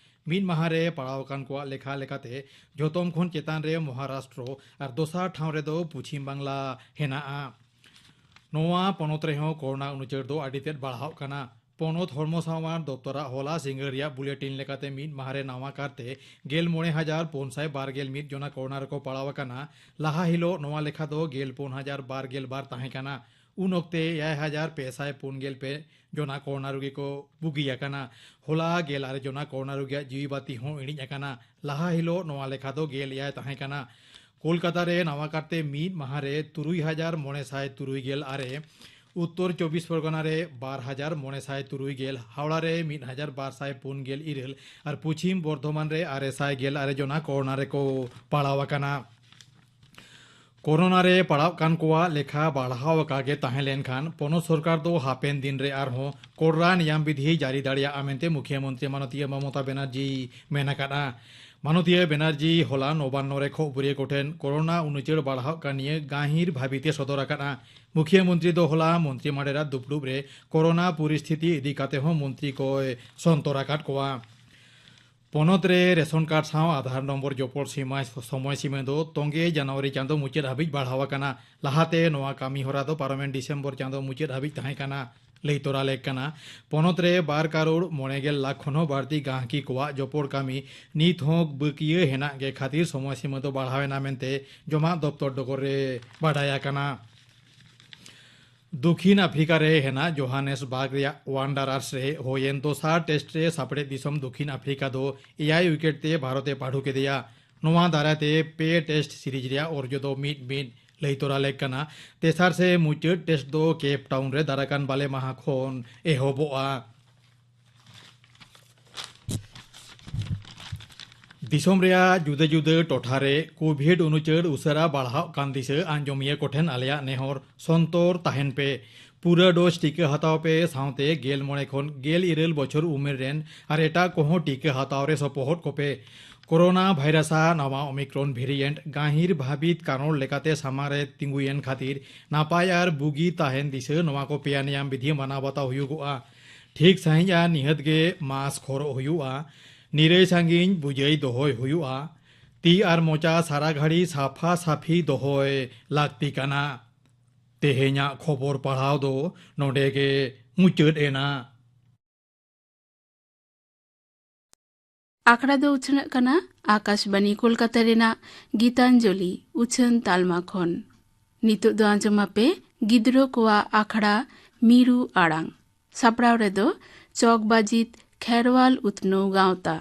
ᱢᱤᱫ ᱢᱟᱦᱟ ᱨᱮ ᱯᱟᱲᱟᱣ ᱟᱠᱟᱱ ᱠᱚᱣᱟᱜ ᱞᱮᱠᱷᱟ ᱞᱮᱠᱟᱛᱮ ᱡᱷᱚᱛᱚᱢ ᱠᱷᱚᱱ ᱪᱮᱛᱟᱱ ᱨᱮ ᱢᱚᱦᱟᱨᱟᱥᱴᱨᱚ ᱟᱨ ᱫᱚᱥᱟᱨ ᱴᱷᱟᱶ ᱨᱮᱫᱚ ᱯᱚᱪᱷᱤᱢ ᱵᱟᱝᱞᱟ ᱦᱮᱱᱟᱜᱼᱟ᱾ ᱱᱚᱣᱟ ᱯᱚᱱᱚᱛ ᱨᱮᱦᱚᱸ ᱠᱳᱨᱳᱱᱟ ᱩᱱᱩᱪᱟᱹᱲ ᱫᱚ ᱟᱹᱰᱤ ᱛᱮᱫ ᱵᱟᱲᱦᱟᱣᱜ ᱠᱟᱱᱟ᱾ ᱯᱚᱱᱚᱛ ᱦᱚᱲᱢᱚ ᱥᱟᱶᱟᱨ ᱫᱚᱯᱛᱚᱨᱟᱜ ᱦᱚᱞᱟ ᱥᱤᱸᱜᱟᱹᱲ ᱨᱮᱭᱟᱜ ᱵᱩᱞᱮᱴᱤᱱ ᱞᱮᱠᱟᱛᱮ ᱢᱤᱫ ᱢᱟᱦᱟ ᱨᱮ ᱱᱟᱣᱟ ᱠᱟᱨᱛᱮ ᱜᱮᱞ ᱢᱚᱬᱮ ᱦᱟᱡᱟᱨ ᱯᱩᱱ ᱥᱟᱭ ᱵᱟᱨ ᱜᱮᱞ ᱢᱤᱫ ᱡᱚᱱᱟ ᱠᱳᱨᱳᱱᱟ ᱨᱮᱠᱚ ᱯᱟᱲᱟᱣ ᱟᱠᱟᱱᱟ᱾ ᱞᱟᱦᱟ ᱦᱤᱞᱳᱜ ᱱᱚᱣᱟ ᱞᱮᱠᱷᱟ ᱫᱚ ᱜᱮᱞ ᱯᱩᱱ ᱦᱟᱡᱟᱨ ᱵᱟᱨ ᱜᱮᱞ ᱵᱟᱨ ᱛᱟᱦᱮᱸ ᱠᱟᱱᱟ᱾ ᱩᱱ ᱚᱠᱛᱮ ᱮᱭᱟᱭ ᱦᱟᱡᱟᱨ ᱯᱮ ᱥᱟᱭ ᱯᱩᱱ ᱜᱮᱞ ᱯᱮ ᱡᱚᱱᱟ ᱠᱳᱨᱳᱱᱟ ᱨᱩᱜᱤ ᱠᱚ ᱵᱩᱜᱤ ᱟᱠᱟᱱᱟ᱾ ᱦᱚᱞᱟ ᱜᱮᱞ ᱟᱨᱮ ᱡᱚᱱᱟ ᱠᱳᱨᱳᱱᱟ ᱨᱩᱜᱤᱭᱟᱜ ᱡᱤᱣᱤ ᱵᱟᱹᱛᱤ ᱦᱚᱸ ᱤᱬᱤᱡ ᱟᱠᱟᱱᱟ᱾ ᱞᱟᱦᱟ ᱦᱤᱞᱳᱜ ᱱᱚᱣᱟ ᱞᱮᱠᱷᱟ ᱫᱚ ᱜᱮᱞ ᱮᱭᱟᱭ ᱛᱟᱦᱮᱸ ᱠᱟᱱᱟ᱾ ᱠᱳᱞᱠᱟᱛᱟ ᱨᱮ ᱱᱟᱣᱟ ᱠᱟᱨᱛᱮ ᱢᱤᱫ ᱢᱟᱦᱟ ᱨᱮ ᱛᱩᱨᱩᱭ ᱦᱟᱡᱟᱨ ᱢᱚᱬᱮ ᱥᱟᱭ ᱛᱩᱨᱩᱭ ᱜᱮᱞ ᱟᱨᱮ ᱩᱛᱛᱚᱨ ᱪᱚᱵᱵᱤᱥ ᱯᱚᱨᱜᱚᱱᱟ ᱨᱮ ᱵᱟᱨ ᱦᱟᱡᱟᱨ ᱢᱚᱬᱮ ᱥᱟᱭ ᱛᱩᱨᱩᱭ ᱜᱮᱞ, ᱦᱟᱣᱲᱟ ᱨᱮ ᱢᱤᱫ ᱦᱟᱡᱟᱨ ᱵᱟᱨ ᱥᱟᱭ ᱯᱩᱱ ᱜᱮᱞ ᱤᱨᱟᱹᱞ ᱟᱨ ᱯᱚᱪᱷᱤᱢ ᱵᱚᱨᱫᱷᱚᱢᱟᱱ ᱨᱮ ᱟᱨᱮ ᱥᱟᱭ ᱜᱮᱞ ᱟᱨᱮ ᱡᱚᱱᱟ ᱠᱳᱨᱳᱱᱟ ᱨᱮᱠᱚ ᱯᱟᱲᱟᱣ ᱟᱠᱟᱱᱟ᱾ ᱠᱳᱨᱳᱱᱟ ᱨᱮ ᱯᱟᱲᱟᱣ ᱠᱟᱱ ᱠᱚᱣᱟᱜ ᱞᱮᱠᱷᱟ ᱵᱟᱲᱦᱟᱣ ᱟᱠᱟ ᱜᱮ ᱛᱟᱦᱮᱸ ᱞᱮᱱᱠᱷᱟᱱ ᱯᱚᱱᱚᱛ ᱥᱚᱨᱠᱟᱨ ᱫᱚ ᱦᱟᱯᱮᱱ ᱫᱤᱱ ᱨᱮ ᱟᱨᱦᱚᱸ ᱠᱚᱲᱨᱟ ᱱᱤᱭᱟᱢ ᱵᱤᱫᱷᱤ ᱡᱟᱹᱨᱤ ᱫᱟᱲᱮᱭᱟᱜᱼᱟ ᱢᱮᱱᱛᱮ ᱢᱩᱠᱷᱤᱭᱟᱹ ᱢᱚᱱᱛᱨᱤ ᱢᱟᱱᱚᱛᱤᱭᱟᱹ ᱢᱚᱢᱚᱛᱟ ᱵᱮᱱᱟᱨᱡᱤ ᱢᱮᱱ ᱟᱠᱟᱫᱼᱟ᱾ ᱢᱟᱱᱚᱛᱤᱭᱟᱹ ᱵᱮᱱᱟᱨᱡᱤ ᱦᱚᱞᱟ ᱱᱚᱵᱟᱱᱱᱚ ᱨᱮ ᱠᱷᱚᱵᱚᱨᱤᱭᱟᱹ ᱠᱚᱴᱷᱮᱱ ᱠᱳᱨᱳᱱᱟ ᱩᱱᱩᱪᱟᱹᱲ ᱵᱟᱲᱦᱟᱣ ᱠᱟᱱ ᱱᱤᱭᱟᱹ ᱜᱟᱹᱦᱤᱨ ᱵᱷᱟᱹᱵᱤᱛᱮ ᱥᱚᱫᱚᱨ ᱟᱠᱟᱫᱼᱟ᱾ ᱢᱩᱠᱷᱤᱭᱟᱹ ᱢᱚᱱᱛᱨᱤ ᱫᱚ ᱦᱚᱞᱟ ᱢᱚᱱᱛᱨᱤ ᱢᱟᱰᱮᱨᱟ ᱫᱩᱯᱲᱩᱵ ᱨᱮ ᱠᱳᱨᱳᱱᱟ ᱯᱚᱨᱤᱥᱛᱷᱤᱛᱤ ᱤᱫᱤ ᱠᱟᱛᱮ ᱦᱚᱸ ᱢᱚᱱᱛᱨᱤ ᱠᱚᱭ ᱥᱚᱱᱛᱚᱨ ᱟᱠᱟᱫ ᱠᱚᱣᱟ᱾ ᱯᱚᱱᱚᱛ ᱨᱮ ᱨᱮᱥᱚᱱ ᱠᱟᱨᱰ ᱥᱟᱶ ᱟᱫᱷᱟᱨ ᱱᱚᱢᱵᱚᱨ ᱡᱚᱯᱚᱲ ᱥᱤᱢᱟᱹ ᱥᱚᱢᱚᱭ ᱥᱤᱢᱟᱹ ᱫᱚ ᱛᱚᱸᱜᱮ ᱡᱟᱱᱩᱣᱟᱨᱤ ᱪᱟᱸᱫᱚ ᱢᱩᱪᱟᱹᱫ ᱦᱟᱹᱵᱤᱡ ᱵᱟᱲᱦᱟᱣ ᱟᱠᱟᱱᱟ᱾ ᱞᱟᱦᱟᱛᱮ ᱱᱚᱣᱟ ᱠᱟᱹᱢᱤ ᱦᱚᱨᱟ ᱫᱚ ᱯᱟᱨᱚᱢᱮᱱ ᱰᱤᱥᱮᱢᱵᱚᱨ ᱪᱟᱸᱫᱚ ᱢᱩᱪᱟᱹᱫ ᱦᱟᱹᱵᱤᱡ ᱛᱟᱦᱮᱸ ᱠᱟᱱᱟ᱾ ᱞᱟᱹᱭ ᱛᱚᱨᱟ ᱞᱮᱠ ᱠᱟᱱᱟ, ᱯᱚᱱᱚᱛ ᱨᱮ ᱵᱟᱨ ᱠᱟᱨᱳᱲ ᱢᱚᱬᱮ ᱜᱮᱞ ᱞᱟᱠᱷ ᱠᱷᱚᱱ ᱦᱚᱸ ᱵᱟᱹᱲᱛᱤ ᱜᱟᱦᱠᱤ ᱠᱚᱣᱟᱜ ᱡᱚᱯᱚᱲ ᱠᱟᱹᱢᱤ ᱱᱤᱛ ᱦᱚᱸ ᱵᱟᱹᱠᱤᱭᱟᱹ ᱦᱮᱱᱟᱜ ᱜᱮ ᱠᱷᱟᱹᱛᱤᱨ ᱥᱚᱢᱚᱭ ᱥᱤᱢᱟᱹ ᱫᱚ ᱵᱟᱲᱦᱟᱣ ᱮᱱᱟ ᱢᱮᱱᱛᱮ ᱡᱚᱢᱟᱜ ᱫᱚᱯᱛᱚᱨ ᱰᱚᱜᱚᱨ ᱨᱮ ᱵᱟᱰᱟᱭ ᱟᱠᱟᱱᱟ᱾ ᱫᱩᱠᱷᱤᱱ ᱟᱯᱷᱨᱤᱠᱟ ᱨᱮ ᱦᱮᱱᱟᱜ ᱡᱳᱦᱟᱱᱮᱥᱵᱟᱨᱜᱽ ᱨᱮᱭᱟᱜ ᱣᱟᱱᱰᱟᱨᱟᱨᱥ ᱨᱮ ᱦᱩᱭᱮᱱ ᱫᱚᱥᱟᱨ ᱴᱮᱥᱴ ᱨᱮ ᱥᱟᱯᱲᱮᱫ ᱫᱤᱥᱚᱢ ᱫᱩᱠᱷᱤᱱ ᱟᱯᱷᱨᱤᱠᱟ ᱫᱚ ᱮᱭᱟᱭ ᱩᱭᱠᱮᱴ ᱛᱮ ᱵᱷᱟᱨᱚᱛ ᱮ ᱯᱟᱹᱰᱩ ᱠᱮᱫᱮᱭᱟ᱾ ᱱᱚᱣᱟ ᱫᱟᱨᱟᱭ ᱛᱮ ᱯᱮ ᱴᱮᱥᱴ ᱥᱤᱨᱤᱡᱽ ᱨᱮᱭᱟᱜ ᱚᱨᱡᱚ ᱫᱚ ᱢᱤᱫ ᱢᱤᱫ ᱞᱟᱹᱭ ᱛᱚᱨᱟ ᱞᱮᱠ ᱠᱟᱱᱟ᱾ ᱛᱮᱥᱟᱨ ᱥᱮ ᱢᱩᱪᱟᱹᱫ ᱴᱮᱥᱴ ᱫᱚ ᱠᱮᱯ ᱴᱟᱣᱩᱱ ᱨᱮ ᱫᱟᱨᱟᱠᱟᱱ ᱵᱟᱞᱮ ᱢᱟᱦᱟ ᱠᱷᱚᱱ ᱮᱦᱚᱵᱚᱜᱼᱟ᱾ ᱫᱤᱥᱚᱢ ᱨᱮᱭᱟᱜ ᱡᱩᱫᱟᱹ ᱡᱩᱫᱟᱹ ᱴᱚᱴᱷᱟ ᱨᱮ ᱠᱳᱵᱷᱤᱰ ᱩᱱᱩᱪᱟᱹᱲ ᱩᱥᱟᱹᱨᱟ ᱵᱟᱲᱦᱟᱣ ᱠᱟᱱ ᱫᱤᱥᱟᱹ ᱟᱸᱡᱚᱢᱤᱭᱟᱹ ᱠᱚᱴᱷᱮᱱ ᱟᱞᱮᱭᱟᱜ ᱱᱮᱦᱚᱨ, ᱥᱚᱱᱛᱚᱨ ᱛᱟᱦᱮᱱ ᱯᱮ᱾ ᱯᱩᱨᱟᱹ ᱰᱳᱡᱽ ᱴᱤᱠᱟᱹ ᱦᱟᱛᱟᱣ ᱯᱮ, ᱥᱟᱶᱛᱮ ᱜᱮᱞ ᱢᱚᱬᱮ ᱠᱷᱚᱱ ᱜᱮᱞ ᱤᱨᱟᱹᱞ ᱵᱚᱪᱷᱚᱨ ᱩᱢᱮᱨ ᱨᱮᱱ ᱟᱨ ᱮᱴᱟᱜ ᱠᱚᱦᱚᱸ ᱴᱤᱠᱟᱹ ᱦᱟᱛᱟᱣ ᱨᱮ ᱥᱚᱯᱚᱦᱚᱫ ᱠᱚᱯᱮ᱾ ᱠᱳᱨᱳᱱᱟ ᱵᱷᱟᱭᱨᱟᱥ ᱟᱜ ᱱᱟᱣᱟ ᱳᱢᱤᱠᱨᱚᱱ ᱵᱷᱮᱨᱤᱭᱮᱱᱴ ᱜᱟᱹᱦᱤᱨ ᱵᱷᱟᱹᱵᱤᱛ ᱠᱟᱨᱚᱱ ᱞᱮᱠᱟᱛᱮ ᱥᱟᱢᱟᱝ ᱨᱮ ᱛᱤᱸᱜᱩᱭᱮᱱ ᱠᱷᱟᱹᱛᱤᱨ ᱱᱟᱯᱟᱭ ᱟᱨ ᱵᱩᱜᱤ ᱛᱟᱦᱮᱱ ᱫᱤᱥᱟᱹ ᱱᱚᱣᱟ ᱠᱚ ᱯᱮᱭᱟ ᱱᱤᱭᱟᱢ ᱵᱤᱫᱷᱤ ᱢᱟᱱᱟᱣ ᱵᱟᱛᱟᱣ ᱦᱩᱭᱩᱜᱚᱜᱼᱟ᱾ ᱴᱷᱤᱠ ᱥᱟᱺᱦᱤᱡ ᱟᱨ ᱱᱤᱦᱟᱹᱛ ᱜᱮ ᱢᱟᱥᱠ ᱦᱚᱨᱚᱜ ᱦᱩᱭᱩᱜᱼᱟ᱾ ᱱᱤᱨᱟᱹᱭ ᱥᱟᱺᱜᱤᱧ ᱵᱩᱡᱟᱹᱭ ᱫᱚᱦᱚᱭ ᱦᱩᱭᱩᱜᱼᱟ᱾ ᱛᱤ ᱟᱨ ᱢᱚᱪᱟ ᱥᱟᱨᱟ ᱜᱷᱟᱹᱲᱤ ᱥᱟᱯᱷᱟ ᱥᱟᱯᱷᱤ ᱫᱚᱦᱚᱭ ᱞᱟᱹᱠᱛᱤ ᱠᱟᱱᱟ᱾ ᱛᱮᱦᱮᱧᱟᱜ ᱠᱷᱚᱵᱚᱨ ᱯᱟᱲᱦᱟᱣ ᱫᱚ ᱱᱚᱰᱮ ᱜᱮ ᱢᱩᱪᱟᱹᱫ ᱮᱱᱟ᱾ ᱟᱠᱷᱲᱟ ᱫᱚ ᱩᱪᱷᱟᱹᱱᱚᱜ ᱠᱟᱱᱟ ᱟᱠᱟᱥᱵᱟᱱᱤ ᱠᱳᱞᱠᱟᱛᱟ ᱨᱮᱱᱟᱜ ᱜᱤᱛᱟᱧᱡᱚᱞᱤ ᱩᱪᱷᱟᱹᱱ ᱛᱟᱞᱢᱟ ᱠᱷᱚᱱ᱾ ᱱᱤᱛᱚᱜ ᱫᱚ ᱟᱸᱡᱚᱢ ᱟᱯᱮ ᱜᱤᱫᱽᱨᱟᱹ ᱠᱚᱣᱟᱜ ᱟᱠᱷᱲᱟ ᱢᱤᱨᱩ ᱟᱲᱟᱝ᱾ ᱥᱟᱯᱲᱟᱣ ᱨᱮᱫᱚ ᱪᱚᱠ ᱵᱟᱡᱤᱛ ᱠᱷᱮᱨᱣᱟᱞ ᱩᱛᱱᱟᱹᱣ ᱜᱟᱶᱛᱟ᱾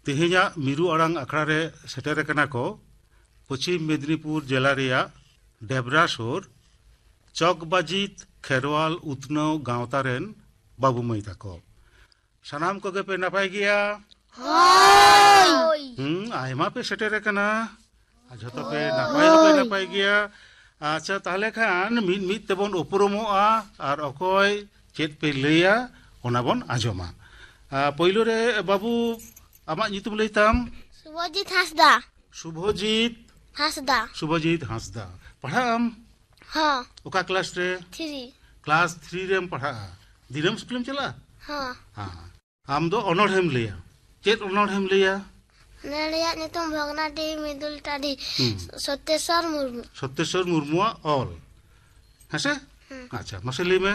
ᱛᱮᱦᱮᱧᱟᱜ ᱢᱤᱨᱩ ᱟᱲᱟᱝ ᱟᱠᱷᱲᱟ ᱨᱮ ᱥᱮᱴᱮᱨ ᱟᱠᱟᱱᱟ ᱠᱚ ᱯᱚᱪᱷᱤᱢ ᱢᱮᱫᱽᱱᱤᱯᱩᱨ ᱡᱮᱞᱟ ᱨᱮᱭᱟᱜ ᱰᱮᱵᱽᱨᱟ ᱥᱩᱨ ᱪᱚᱠᱵᱟᱡᱤᱛ ᱠᱷᱮᱨᱣᱟᱞ ᱩᱛᱱᱟᱹᱣ ᱜᱟᱶᱛᱟ ᱨᱮᱱ ᱵᱟᱹᱵᱩ ᱢᱟᱹᱭ ᱛᱟᱠᱚ᱾ ᱥᱟᱱᱟᱢ ᱠᱚᱜᱮ ᱯᱮ ᱱᱟᱯᱟᱭ ᱜᱮᱭᱟ? ᱦᱳᱭ᱾ ᱦᱩᱸ, ᱟᱭᱢᱟ ᱯᱮ ᱥᱮᱴᱮᱨ ᱟᱠᱟᱱᱟ᱾ ᱟᱨ ᱡᱷᱚᱛᱚ ᱯᱮ ᱱᱟᱯᱟᱭ ᱦᱚᱸᱯᱮ ᱱᱟᱯᱟᱭ ᱜᱮᱭᱟ᱾ ᱟᱪᱪᱷᱟ, ᱛᱟᱦᱚᱞᱮ ᱠᱷᱟᱱ ᱢᱤᱫ ᱢᱤᱫ ᱛᱮᱵᱚᱱ ᱩᱯᱨᱩᱢᱚᱜᱼᱟ ᱟᱨ ᱚᱠᱚᱭ ᱪᱮᱫ ᱯᱮ ᱞᱟᱹᱭᱟ ᱚᱱᱟ ᱵᱚᱱ ᱟᱸᱡᱚᱢᱟ᱾ ᱟᱨ ᱯᱳᱭᱞᱳ ᱨᱮ ᱵᱟᱹᱵᱩ, ᱟᱢᱟᱜ ᱧᱩᱛᱩᱢ ᱞᱟᱹᱭ ᱛᱟᱢ? ᱥᱩᱵᱷᱚᱡᱤᱛ ᱦᱟᱸᱥᱫᱟ᱾ ᱥᱩᱵᱷᱚᱡᱤᱛ᱾ ᱦᱟᱸᱥᱫᱟ᱾ ᱥᱩᱵᱷᱚᱡᱤᱛ ᱦᱟᱸᱥᱫᱟ᱾ ᱯᱟᱲᱦᱟᱜ ᱟᱢ? ᱦᱚᱸ᱾ ᱚᱠᱟ ᱠᱞᱟᱥ ᱨᱮ? ᱛᱷᱨᱤ᱾ ᱠᱞᱟᱥ ᱛᱷᱨᱤ ᱨᱮᱢ ᱯᱟᱲᱦᱟᱜᱼᱟ᱾ ᱫᱤᱱᱟᱹᱢ ᱥᱠᱩᱞᱮᱢ ᱪᱟᱞᱟᱜᱼᱟ? ᱦᱚᱸ᱾ ᱦᱮᱸ᱾ ᱟᱢ ᱫᱚ ᱚᱱᱚᱬᱦᱮᱢ ᱞᱟᱹᱭᱟ᱾ ᱪᱮᱫ ᱚᱱᱚᱬᱦᱮᱢ ᱞᱟᱹᱭᱟ? ᱱᱚᱰᱮᱭᱟᱜ ᱧᱩᱛᱩᱢ ᱵᱷᱚᱜᱽᱱᱟᱰᱤ ᱢᱤᱫᱩᱞ ᱴᱟᱺᱰᱤ᱾ ᱦᱩᱸ᱾ ᱥᱚᱛᱮᱥᱚᱨ ᱢᱩᱨᱢᱩ᱾ ᱥᱚᱛᱮᱥᱚᱨ ᱢᱩᱨᱢᱩᱣᱟᱜ ᱚᱞ᱾ ᱦᱮᱸᱥᱮ? ᱦᱩᱸ᱾ ᱟᱪᱪᱷᱟ, ᱢᱟᱥᱮ ᱞᱟᱹᱭ ᱢᱮ᱾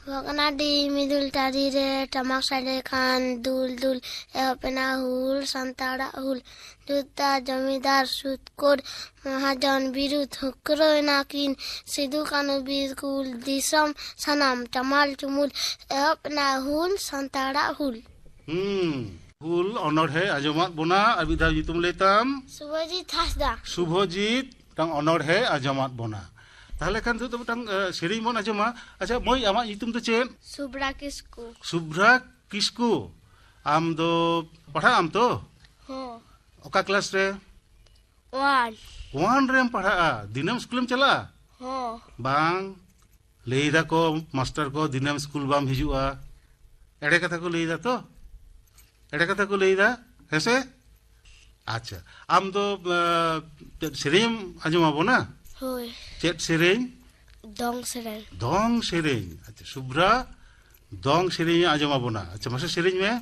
ᱵᱷᱚᱜᱽᱱᱟᱰᱤ ᱢᱤᱫᱩᱞ ᱴᱟᱺᱰᱤ ᱨᱮ ᱴᱟᱢᱟᱠ ᱥᱟᱰᱮ ᱠᱷᱟᱱ ᱫᱩᱞ ᱫᱩᱞ ᱮᱦᱚᱵ ᱮᱱᱟ ᱦᱩᱞ, ᱥᱟᱱᱛᱟᱲᱟᱜ ᱦᱩᱞ᱾ ᱡᱳᱫᱽᱫᱷᱟ ᱡᱚᱢᱤᱫᱟᱨ ᱥᱩᱫ ᱠᱳᱰ ᱢᱚᱦᱟᱡᱚᱱ ᱵᱤᱨᱩᱫ ᱦᱩᱠᱨᱟᱹᱣ ᱮᱱᱟ ᱠᱤᱱ ᱥᱤᱫᱩ ᱠᱟᱹᱱᱩ ᱵᱤᱨ ᱠᱩᱞ ᱫᱤᱥᱚᱢ ᱥᱟᱱᱟᱢ ᱪᱟᱢᱟᱞ ᱪᱩᱢᱩᱞ ᱮᱦᱚᱵ ᱮᱱᱟ ᱦᱩᱞ ᱥᱟᱱᱛᱟᱲᱟᱜ ᱦᱩᱞ᱾ ᱦᱩᱸ᱾ ᱦᱩᱞ ᱚᱱᱚᱬᱦᱮ ᱟᱸᱡᱚᱢᱟᱫ ᱵᱚᱱᱟ, ᱟᱨ ᱢᱤᱫ ᱫᱷᱟᱣ ᱧᱩᱛᱩᱢ ᱞᱟᱹᱭ ᱛᱟᱢ? ᱥᱩᱵᱷᱚᱡᱤᱛ ᱦᱟᱸᱥᱫᱟ᱾ ᱥᱩᱵᱷᱚᱡᱤᱛ, ᱢᱤᱫᱴᱟᱝ ᱚᱱᱚᱬᱦᱮ ᱟᱸᱡᱚᱢᱟᱫ ᱵᱚᱱᱟ᱾ ᱛᱟᱦᱚᱞᱮ ᱠᱷᱟᱱ ᱱᱤᱛᱚᱜ ᱫᱚ ᱢᱤᱫᱴᱟᱝ, ᱮ, ᱥᱮᱨᱮᱧ ᱵᱚᱱ ᱟᱸᱡᱚᱢᱟ᱾ ᱟᱪᱪᱷᱟ ᱢᱟᱹᱭ, ᱟᱢᱟᱜ ᱧᱩᱛᱩᱢ ᱫᱚ ᱪᱮᱫ? ᱥᱩᱵᱷᱨᱟ ᱠᱤᱥᱠᱩ᱾ ᱥᱩᱵᱷᱨᱟ ᱠᱤᱥᱠᱩ᱾ ᱟᱢ ᱫᱚ ᱯᱟᱲᱦᱟᱜ ᱟᱢ ᱛᱚ? ᱦᱚᱸ᱾ ᱚᱠᱟ ᱠᱞᱟᱥ ᱨᱮ? ᱳᱣᱟᱱ᱾ ᱳᱣᱟᱱ ᱨᱮᱢ ᱯᱟᱲᱦᱟᱜᱼᱟ? ᱫᱤᱱᱟᱹᱢ ᱥᱠᱩᱞᱮᱢ ᱪᱟᱞᱟᱜᱼᱟ? ᱦᱚᱸ᱾ ᱵᱟᱝ, ᱞᱟᱹᱭ ᱫᱟᱠᱚ ᱢᱟᱥᱴᱟᱨ ᱠᱚ ᱫᱤᱱᱟᱹᱢ ᱥᱠᱩᱞ ᱵᱟᱢ ᱦᱤᱡᱩᱜᱼᱟ᱾ ᱮᱲᱮ ᱠᱟᱛᱷᱟ ᱠᱚ ᱞᱟᱹᱭ ᱫᱟ ᱛᱚ? ᱮᱲᱮ ᱠᱟᱛᱷᱟ ᱠᱚ ᱞᱟᱹᱭ ᱫᱟ, ᱦᱮᱸ ᱥᱮ? ᱟᱪᱪᱷᱟ, ᱟᱢ ᱫᱚ, ᱮ, ᱪᱮᱫ ᱥᱮᱨᱮᱧ ᱮᱢ ᱟᱸᱡᱚᱢ ᱟᱵᱚᱱᱟ? ᱦᱳᱭ᱾ ᱪᱮᱫ ᱥᱮᱨᱮᱧ? ᱫᱚᱝ ᱥᱮᱨᱮᱧ᱾ ᱫᱚᱝ ᱥᱮᱨᱮᱧ᱾ ᱟᱪᱪᱷᱟ, ᱥᱩᱵᱷᱨᱟ ᱫᱚᱝ ᱥᱮᱨᱮᱧ ᱮ ᱟᱸᱡᱚᱢ ᱟᱵᱚᱱᱟ᱾ ᱟᱪᱪᱷᱟ, ᱢᱟᱥᱮ ᱥᱮᱨᱮᱧ ᱢᱮ᱾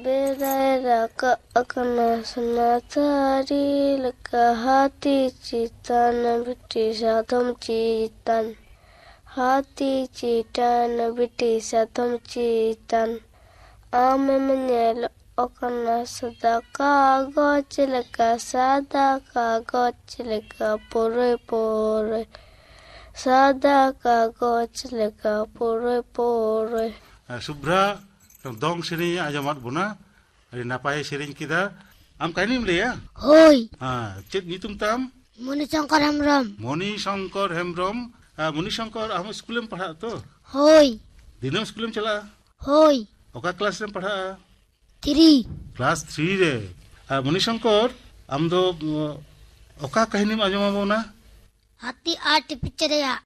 ᱵᱮᱲᱟᱭ ᱨᱟᱠᱟᱵ ᱟᱠᱟᱱᱟ ᱥᱚᱱᱟ ᱛᱷᱟᱹᱨᱤ ᱞᱮᱠᱟ, ᱦᱟᱹᱛᱤ ᱪᱤᱛᱟᱱ ᱵᱤᱴᱤ ᱥᱟᱫᱚᱢ ᱪᱤᱛᱟᱱ, ᱦᱟᱹᱛᱤ ᱪᱤᱛᱟᱱ ᱵᱤᱴᱤ ᱥᱟᱫᱚᱢ ᱪᱤᱛᱟᱱ᱾ ᱟᱢᱮᱢ ᱧᱮᱞᱚᱜ ᱠᱟᱱᱟ ᱥᱟᱫᱟ ᱠᱟᱜᱚᱡᱽ ᱞᱮᱠᱟ, ᱥᱟᱫᱟ ᱠᱟᱜᱚᱡᱽ ᱞᱮᱠᱟ ᱯᱩᱨᱟᱹᱭ ᱯᱩᱨᱟᱹᱭ, ᱥᱟᱫᱟ ᱠᱟᱜᱚᱡᱽ ᱞᱮᱠᱟ ᱯᱩᱨᱟᱹᱭ ᱯᱩᱨᱟᱹᱭ᱾ ᱥᱩᱵᱷᱨᱟ ᱫᱚᱝ ᱥᱮᱨᱮᱧ ᱮ ᱟᱸᱡᱚᱢᱟᱫ ᱵᱚᱱᱟ᱾ ᱟᱹᱰᱤ ᱱᱟᱯᱟᱭᱮ ᱥᱮᱨᱮᱧ ᱠᱮᱫᱟ᱾ ᱟᱢ ᱠᱟᱹᱦᱱᱤᱢ ᱞᱟᱹᱭᱟ? ᱦᱳᱭ᱾ ᱦᱮᱸ, ᱪᱮᱫ ᱧᱩᱛᱩᱢ ᱛᱟᱢ? ᱢᱚᱱᱤ ᱥᱚᱝᱠᱚᱨ ᱦᱮᱢᱵᱨᱚᱢ᱾ ᱢᱚᱱᱤ ᱥᱚᱝᱠᱚᱨ ᱦᱮᱢᱵᱨᱚᱢ᱾ ᱟᱨ ᱢᱚᱱᱤ ᱥᱚᱝᱠᱚᱨ, ᱟᱢ ᱥᱠᱩᱞᱮᱢ ᱯᱟᱲᱦᱟᱜᱼᱟ ᱛᱚ? ᱦᱳᱭ᱾ ᱫᱤᱱᱟᱹᱢ ᱥᱠᱩᱞᱮᱢ ᱪᱟᱞᱟᱜᱼᱟ? ᱦᱳᱭ᱾ ᱚᱠᱟ ᱠᱞᱟᱥ ᱨᱮᱢ ᱯᱟᱲᱦᱟᱜᱼᱟ? ᱛᱷᱨᱤ᱾ ᱠᱞᱟᱥ ᱛᱷᱨᱤ ᱨᱮ᱾ ᱟᱨ ᱢᱚᱱᱤ ᱥᱚᱝᱠᱚᱨ, ᱟᱢ ᱫᱚ, ᱚ, ᱚᱠᱟ ᱠᱟᱹᱦᱱᱤᱢ ᱟᱸᱡᱚᱢ ᱟᱵᱚᱱᱟ? ᱦᱟᱹᱛᱤ ᱟᱨ ᱴᱤᱯᱤ ᱪᱮᱬᱮᱭᱟᱜ᱾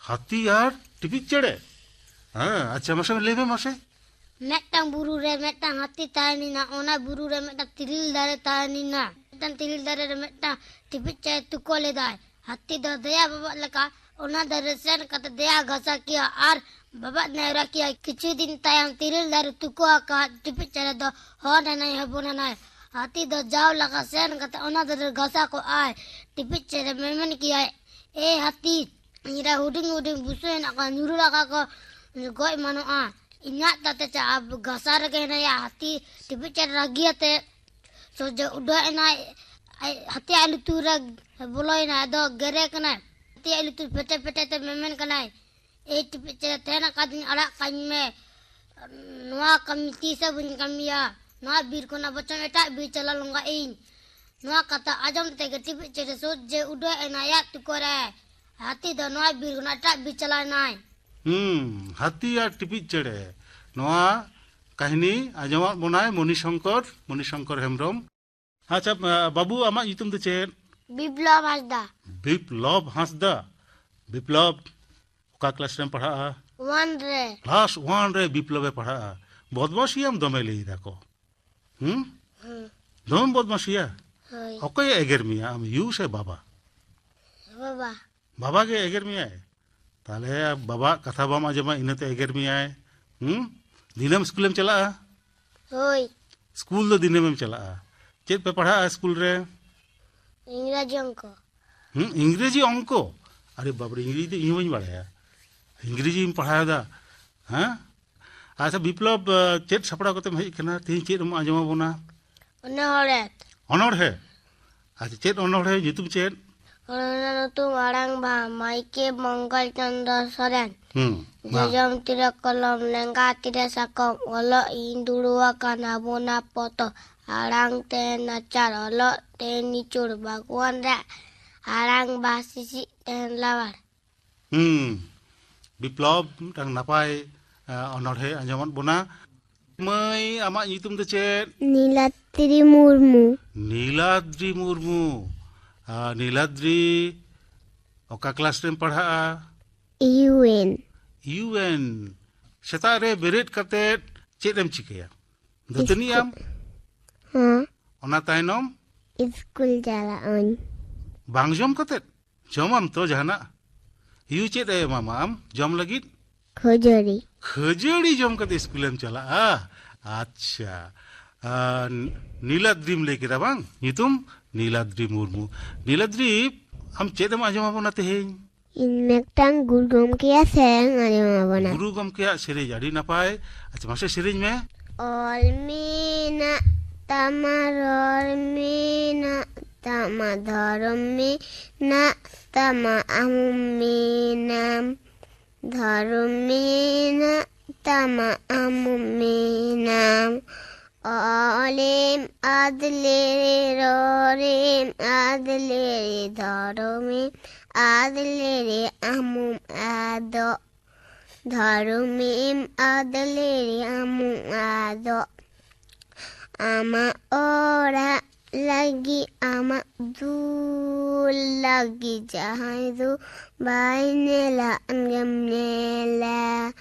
ᱦᱟᱹᱛᱤ ᱟᱨ ᱴᱤᱯᱤ ᱪᱮᱬᱮ? ᱦᱮᱸ, ᱟᱪᱪᱷᱟ, ᱢᱟᱥᱮ ᱞᱟᱹᱭ ᱢᱮ ᱢᱟᱥᱮ᱾ ᱢᱤᱫᱴᱟᱝ ᱵᱩᱨᱩ ᱨᱮ ᱢᱤᱫᱴᱟᱝ ᱦᱟᱹᱛᱤ ᱛᱟᱦᱮᱱᱤᱱᱟ᱾ ᱚᱱᱟ ᱵᱩᱨᱩ ᱨᱮ ᱢᱤᱫᱴᱟᱝ ᱛᱤᱨᱤᱞ ᱫᱟᱨᱮ ᱛᱟᱦᱮᱱᱤᱱᱟ᱾ ᱢᱤᱫᱴᱟᱝ ᱛᱤᱨᱤᱞ ᱫᱟᱨᱮ ᱨᱮ ᱢᱤᱫᱴᱟᱝ ᱴᱤᱯᱤ ᱪᱮᱬᱮ ᱛᱩᱠᱟᱹ ᱞᱮᱫᱟᱭ᱾ ᱦᱟᱹᱛᱤ ᱫᱚ ᱫᱮᱭᱟ ᱵᱟᱵᱟᱜ ᱞᱮᱠᱟ ᱚᱱᱟ ᱫᱟᱨᱮ ᱥᱮᱱ ᱠᱟᱛᱮ ᱫᱮᱭᱟ ᱜᱷᱟᱥᱟ ᱠᱮᱭᱟ ᱟᱨ ᱵᱟᱵᱟᱜ ᱱᱮᱣᱨᱟ ᱠᱮᱭᱟ᱾ ᱠᱤᱪᱷᱩ ᱫᱤᱱ ᱛᱟᱭᱚᱢ ᱛᱤᱨᱤᱞ ᱫᱟᱨᱮ ᱛᱩᱠᱟᱹ ᱟᱠᱟᱫ ᱴᱤᱯᱤ ᱪᱮᱬᱮ ᱫᱚ ᱦᱚᱱ ᱮᱱᱟᱭ, ᱦᱚᱯᱚᱱ ᱮᱱᱟᱭ᱾ ᱦᱟᱹᱛᱤ ᱫᱚ ᱡᱟᱣ ᱞᱮᱠᱟ ᱥᱮᱱ ᱠᱟᱛᱮ ᱚᱱᱟ ᱫᱟᱨᱮ ᱜᱷᱟᱥᱟ ᱠᱚᱜᱼᱟᱭ᱾ ᱴᱤᱯᱤ ᱪᱮᱬᱮ ᱢᱮᱢᱮᱱ ᱠᱮᱭᱟᱭ, "ᱮ ᱦᱟᱹᱛᱤ, ᱤᱧ ᱨᱮ ᱦᱩᱰᱤᱧ ᱦᱩᱰᱤᱧ ᱵᱩᱥᱟᱹᱜ ᱦᱮᱱᱟᱜ ᱠᱚᱣᱟ, ᱧᱩᱨᱩ ᱞᱟᱜᱟ ᱠᱚ ᱜᱚᱡ ᱮᱢᱟᱱᱚᱜᱼᱟ᱾ ᱤᱧᱟᱹᱜ ᱛᱟᱛᱮ ᱪᱟ ᱟᱵ ᱜᱷᱟᱥᱟ ᱨᱮᱜᱮ ᱦᱮᱱᱟᱭᱟ, ᱦᱟᱹᱛᱤ ᱴᱤᱯᱤ ᱪᱮᱬᱮ ᱨᱟᱹᱜᱤᱭᱟᱛᱮ ᱥᱚᱡᱷᱮ ᱩᱰᱟᱹᱜ ᱮᱱᱟᱭ᱾ ᱟᱡ ᱦᱟᱹᱛᱤᱭᱟᱜ ᱞᱩᱛᱩᱨ ᱨᱮ ᱵᱚᱞᱚᱭᱮᱱᱟᱭ, ᱟᱫᱚ ᱜᱮᱨᱮ ᱠᱟᱱᱟᱭ᱾ ᱦᱟᱹᱛᱤᱭᱟᱜ ᱞᱩᱛᱩᱨ ᱯᱮᱴᱮ ᱯᱮᱴᱮ ᱛᱮ ᱢᱮᱢᱮᱱ ᱠᱟᱱᱟᱭ, ᱮᱭ ᱴᱤᱯᱤ ᱪᱮᱬᱮ, ᱛᱮᱦᱮᱱ ᱟᱠᱟᱫᱤᱧ ᱟᱲᱟᱜ ᱠᱟᱹᱧ ᱢᱮ᱾ ᱱᱚᱣᱟ ᱠᱟᱹᱢᱤ ᱛᱤᱥ ᱦᱚᱸ ᱵᱟᱹᱧ ᱠᱟᱹᱢᱤᱭᱟ᱾ ᱱᱚᱣᱟ ᱵᱤᱨ ᱠᱷᱚᱱᱟᱜ ᱵᱚᱪᱚᱝ ᱮᱴᱟᱜ ᱵᱤᱨ ᱪᱟᱞᱟᱣ ᱞᱚᱸᱜᱟᱜ ᱤᱧ᱾" ᱱᱚᱣᱟ ᱠᱟᱛᱷᱟ ᱟᱸᱡᱚᱢ ᱛᱮᱜᱮ ᱴᱤᱯᱤ ᱪᱮᱬᱮ ᱥᱚᱡᱷᱮ ᱩᱰᱟᱹᱜ ᱮᱱᱟᱭ ᱟᱭᱟᱜ ᱛᱩᱠᱟᱹ ᱨᱮ᱾ ᱦᱟᱹᱛᱤ ᱫᱚ ᱱᱚᱣᱟ ᱵᱤᱨ ᱠᱷᱚᱱᱟᱜ ᱮᱴᱟᱜ ᱵᱤᱨ ᱪᱟᱞᱟᱣ ᱮᱱᱟᱭ᱾ ᱦᱩᱸ, ᱦᱟᱹᱛᱤ ᱟᱨ ᱴᱤᱯᱤ ᱪᱮᱬᱮ᱾ ᱱᱚᱣᱟ ᱠᱟᱹᱦᱱᱤ ᱟᱸᱡᱚᱢᱟᱫ ᱵᱚᱱᱟᱭ ᱢᱚᱱᱤ ᱥᱚᱝᱠᱚᱨ, ᱢᱚᱱᱤ ᱥᱚᱝᱠᱚᱨ ᱦᱮᱢᱵᱨᱚᱢ᱾ ᱟᱪᱪᱷᱟ, ᱟ, ᱵᱟᱹᱵᱩ, ᱟᱢᱟᱜ ᱧᱩᱛᱩᱢ ᱫᱚ ᱪᱮᱫ? ᱵᱤᱯᱞᱚᱵ ᱦᱟᱸᱥᱫᱟ᱾ ᱵᱤᱯᱞᱚᱵ ᱦᱟᱸᱥᱫᱟ᱾ ᱵᱤᱯᱞᱚᱵ, ᱚᱠᱟ ᱠᱞᱟᱥ ᱨᱮᱢ ᱯᱟᱲᱦᱟᱜᱼᱟ? ᱚᱣᱟᱱ ᱨᱮ᱾ ᱠᱞᱟᱥ ᱚᱣᱟᱱ ᱨᱮ ᱵᱤᱯᱞᱚᱵᱮ ᱯᱟᱲᱦᱟᱜᱼᱟ᱾ ᱵᱚᱫᱢᱟᱥᱤᱭᱟᱢ ᱫᱚᱢᱮ ᱞᱟᱹᱭ ᱫᱟᱠᱚ᱾ ᱦᱩᱸ? ᱦᱩᱸ᱾ ᱫᱚᱢᱮᱢ ᱵᱚᱫᱢᱟᱥᱤᱭᱟ? ᱦᱳᱭ᱾ ᱚᱠᱚᱭᱮ ᱮᱜᱮᱨ ᱢᱮᱭᱟ, ᱟᱢ ᱭᱩ ᱥᱮ ᱵᱟᱵᱟ? ᱵᱟᱵᱟ᱾ ᱵᱟᱵᱟ ᱜᱮ ᱮᱜᱮᱨ ᱢᱮᱭᱟᱭ? ᱛᱟᱦᱞᱮ ᱵᱟᱵᱟᱣᱟᱜ ᱠᱟᱛᱷᱟ ᱵᱟᱢ ᱟᱸᱡᱚᱢᱟ, ᱤᱱᱟᱹᱛᱮ ᱮᱜᱮᱨ ᱢᱮᱭᱟᱭ᱾ ᱦᱩᱸ? ᱫᱤᱱᱟᱹᱢ ᱥᱠᱩᱞᱮᱢ ᱪᱟᱞᱟᱜᱼᱟ? ᱦᱳᱭ᱾ ᱥᱠᱩᱞ ᱫᱚ ᱫᱤᱱᱟᱹᱢᱮᱢ ᱪᱟᱞᱟᱜᱼᱟ᱾ ᱪᱮᱫ ᱯᱮ ᱯᱟᱲᱦᱟᱜᱼᱟ ᱥᱠᱩᱞ ᱨᱮ? ᱤᱝᱨᱟᱡᱤ ᱚᱝᱠᱚ᱾ ᱦᱩᱸ, ᱤᱝᱨᱮᱡᱤ ᱚᱝᱠᱚ? ᱟᱨᱮ ᱵᱟᱵᱨᱮ, ᱤᱝᱨᱮᱡᱤ ᱫᱚ ᱤᱧ ᱦᱚᱸ ᱵᱟᱹᱧ ᱵᱟᱲᱟᱭᱟ᱾ ᱤᱝᱨᱮᱡᱤᱢ ᱯᱟᱲᱦᱟᱣᱮᱫᱟ? ᱦᱮᱸ? ᱟᱪᱪᱷᱟ ᱵᱤᱯᱞᱚᱵ, ᱪᱮᱫ ᱥᱟᱯᱲᱟᱣ ᱠᱟᱛᱮᱢ ᱦᱮᱡ ᱟᱠᱟᱱᱟ? ᱛᱮᱦᱮᱧ ᱪᱮᱫ ᱮᱢ ᱟᱸᱡᱚᱢ ᱟᱵᱚᱱᱟ? ᱚᱱᱚᱬᱦᱮ᱾ ᱚᱱᱚᱬᱦᱮ? ᱟᱪᱪᱷᱟ, ᱪᱮᱫ ᱚᱱᱚᱬᱦᱮ? ᱧᱩᱛᱩᱢ ᱪᱮᱫ? ᱚᱱᱟ ᱧᱩᱛᱩᱢ ᱟᱲᱟᱝ ᱵᱟᱦᱟ, ᱢᱟᱭᱠᱮ ᱢᱚᱝᱜᱚᱞ ᱪᱚᱸᱫᱽᱨᱚ ᱥᱚᱨᱮᱱ᱾ ᱦᱩᱸ, ᱢᱟ᱾ ᱡᱚᱡᱚᱢ ᱛᱤᱨᱮ ᱠᱚᱞᱚᱢ, ᱞᱮᱸᱜᱟ ᱛᱤᱨᱮ ᱥᱟᱠᱚᱢ, ᱚᱞᱚᱜ ᱤᱧ ᱫᱩᱲᱩᱵ ᱟᱠᱟᱱ ᱟᱵᱚᱱᱟᱜ ᱯᱚᱛᱚᱵ, ᱟᱲᱟᱝ ᱛᱮ ᱱᱟᱪᱟᱨ, ᱚᱞᱚᱜ ᱛᱮ ᱱᱤᱪᱩᱲ, ᱵᱟᱜᱽᱣᱟᱱ ᱨᱮ ᱟᱲᱟᱝ ᱵᱟᱦᱟ ᱥᱤᱥᱤᱡ ᱛᱮ ᱞᱟᱣᱟᱲ᱾ ᱦᱩᱸ, ᱵᱤᱯᱞᱚᱵ, ᱢᱤᱫᱴᱟᱝ ᱱᱟᱯᱟᱭ, ᱟ, ᱚᱱᱚᱬᱦᱮ ᱟᱸᱡᱚᱢᱟᱫ ᱵᱚᱱᱟ᱾ ᱢᱟᱹᱭ, ᱟᱢᱟᱜ ᱧᱩᱛᱩᱢ ᱫᱚ ᱪᱮᱫ? ᱱᱤᱞᱟᱫᱽᱨᱤ ᱢᱩᱨᱢᱩ᱾ ᱱᱤᱞᱟᱫᱽᱨᱤ ᱢᱩᱨᱢᱩ᱾ ᱟ, ᱱᱤᱞᱟᱫᱽᱨᱤ, ᱚᱠᱟ ᱠᱞᱟᱥ ᱨᱮᱢ ᱯᱟᱲᱦᱟᱜᱼᱟ? U N. U N. ᱥᱮᱛᱟᱜ ᱨᱮ ᱵᱮᱨᱮᱫ ᱠᱟᱛᱮᱫ ᱪᱮᱫ ᱮᱢ ᱪᱤᱠᱟᱹᱭᱟ? ᱫᱟᱹᱛᱟᱹᱱᱤᱜ ᱟᱢ? ᱦᱮᱸ᱾ ᱚᱱᱟ ᱛᱟᱭᱱᱚᱢ? ᱤᱥᱠᱩᱞ ᱪᱟᱞᱟᱜ ᱟᱹᱧ᱾ ᱵᱟᱝ ᱡᱚᱢ ᱠᱟᱛᱮᱫ? ᱡᱚᱢᱟᱢ ᱛᱚ ᱡᱟᱦᱟᱱᱟᱜ? ᱭᱩ ᱪᱮᱫ ᱮ ᱮᱢᱟᱢᱟ ᱟᱢ ᱡᱚᱢ ᱞᱟᱹᱜᱤᱫ? ᱠᱷᱟᱹᱡᱟᱹᱲᱤ᱾ ᱠᱷᱟᱹᱡᱟᱹᱲᱤ ᱡᱚᱢ ᱠᱟᱛᱮ ᱤᱥᱠᱩᱞᱮᱢ ᱪᱟᱞᱟᱜᱼᱟ? ᱟᱪᱪᱷᱟ᱾ ᱟ, ᱱᱤᱞᱟᱫᱽᱨᱤᱢ ᱞᱟᱹᱭ ᱠᱮᱫᱟ ᱵᱟᱝ? ᱧᱩᱛᱩᱢ ᱱᱤᱞᱟᱫᱽᱨᱤ ᱢᱩᱨᱢᱩ᱾ ᱱᱤᱞᱟᱫᱽᱨᱤ, ᱟᱢ ᱪᱮᱫ ᱮᱢ ᱟᱸᱡᱚᱢ ᱟᱵᱚᱱᱟ ᱛᱮᱦᱮᱧ? ᱤᱧ ᱢᱤᱫᱴᱟᱝ ᱜᱩᱨᱩ ᱜᱚᱢᱠᱮᱭᱟᱜ ᱥᱮᱨᱮᱧ ᱟᱸᱡᱚᱢ ᱟᱵᱚᱱᱟ᱾ ᱜᱩᱨᱩ ᱜᱚᱢᱠᱮᱭᱟᱜ ᱥᱮᱨᱮᱧ, ᱟᱹᱰᱤ ᱱᱟᱯᱟᱭ᱾ ᱟᱪᱪᱷᱟ, ᱢᱟᱥᱮ ᱥᱮᱨᱮᱧ ᱢᱮ᱾ ᱚᱞ ᱢᱮᱱᱟᱜ ᱛᱟᱢᱟ, ᱨᱚᱲ ᱢᱮᱱᱟᱜ ᱛᱟᱢᱟ, ᱫᱷᱚᱨᱚᱢ ᱢᱮᱱᱟᱜ ᱛᱟᱢᱟ, ᱟᱢ ᱢᱮᱱᱟᱢ᱾ ᱫᱷᱚᱨᱚᱢ ᱢᱮᱱᱟᱜ ᱛᱟᱢᱟ, ᱟᱢ ᱢᱮᱱᱟᱢ᱾ ᱚᱞᱮᱢ ᱟᱫ ᱞᱮᱨᱮ, ᱨᱚᱲᱮᱢ ᱟᱫ ᱞᱮᱨᱮ, ᱫᱷᱚᱨᱚᱢᱮᱢ ᱟᱫ ᱞᱮᱨᱮ, ᱟᱢᱮᱢ ᱟᱫᱚᱜ᱾ ᱫᱷᱚᱨᱚᱢᱮᱢ ᱟᱫ ᱞᱮᱨᱮ, ᱟᱢᱮᱢ ᱟᱫᱚᱜ᱾ ᱟᱢᱟᱜ ᱚᱲᱟᱜ ᱞᱟᱹᱜᱤᱫ, ᱟᱢᱟᱜ ᱫᱩᱣᱟᱹᱨ ᱞᱟᱹᱜᱤᱫ, ᱡᱟᱦᱟᱸᱭ ᱫᱚ ᱵᱟᱭ ᱧᱮᱞᱟ, ᱟᱢᱜᱮᱢ ᱧᱮᱞᱟ᱾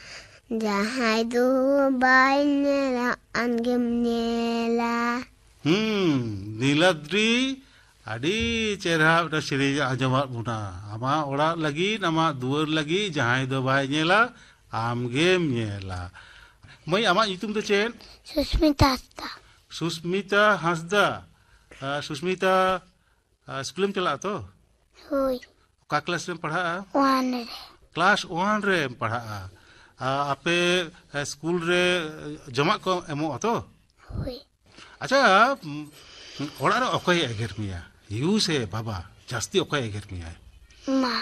ᱡᱟᱦᱟᱸᱭ ᱫᱚ ᱵᱟᱭ ᱧᱮᱞᱟ, ᱟᱢᱜᱮᱢ ᱧᱮᱞᱟ᱾ ᱦᱩᱸ, ᱱᱤᱞᱟᱫᱽᱨᱤ, ᱟᱹᱰᱤ ᱪᱮᱦᱨᱟ ᱢᱤᱫᱴᱟᱝ ᱥᱮᱨᱮᱧ ᱟᱸᱡᱚᱢᱟᱫ ᱵᱚᱱᱟ᱾ ᱟᱢᱟᱜ ᱚᱲᱟᱜ ᱞᱟᱹᱜᱤᱫ, ᱟᱢᱟᱜ ᱫᱩᱣᱟᱹᱨ ᱞᱟᱹᱜᱤᱫ, ᱡᱟᱦᱟᱸᱭ ᱫᱚ ᱵᱟᱭ ᱧᱮᱞᱟ, ᱟᱢᱜᱮᱢ ᱧᱮᱞᱟ᱾ ᱢᱟᱹᱭ, ᱟᱢᱟᱜ ᱧᱩᱛᱩᱢ ᱫᱚ ᱪᱮᱫ? ᱥᱩᱥᱢᱤᱛᱟ ᱦᱟᱸᱥᱫᱟ᱾ ᱥᱩᱥᱢᱤᱛᱟ ᱦᱟᱸᱥᱫᱟ᱾ ᱟ, ᱥᱩᱥᱢᱤᱛᱟ, ᱟ, ᱥᱠᱩᱞᱮᱢ ᱪᱟᱞᱟᱜᱼᱟ ᱛᱚ? ᱦᱳᱭ᱾ ᱚᱠᱟ ᱠᱞᱟᱥ ᱨᱮᱢ ᱯᱟᱲᱦᱟᱜᱼᱟ? ᱚᱣᱟᱱ ᱨᱮ᱾ ᱠᱞᱟᱥ ᱚᱣᱟᱱ ᱨᱮᱢ ᱯᱟᱲᱦᱟᱜᱼᱟ᱾ ᱟ, ᱟᱯᱮ, ᱟ, ᱥᱠᱩᱞ ᱨᱮ ᱡᱚᱢᱟᱜ ᱠᱚ ᱮᱢᱚᱜᱼᱟ ᱛᱚ? ᱦᱳᱭ᱾ ᱟᱪᱪᱷᱟ, ᱩᱢ, ᱚᱲᱟᱜ ᱨᱮ ᱚᱠᱚᱭᱮ ᱮᱜᱮᱨ ᱢᱮᱭᱟ? ᱭᱩ ᱥᱮ ᱵᱟᱵᱟ? ᱡᱟᱹᱥᱛᱤ ᱚᱠᱚᱭ ᱮᱜᱮᱨ ᱢᱮᱭᱟᱭ? ᱢᱟ᱾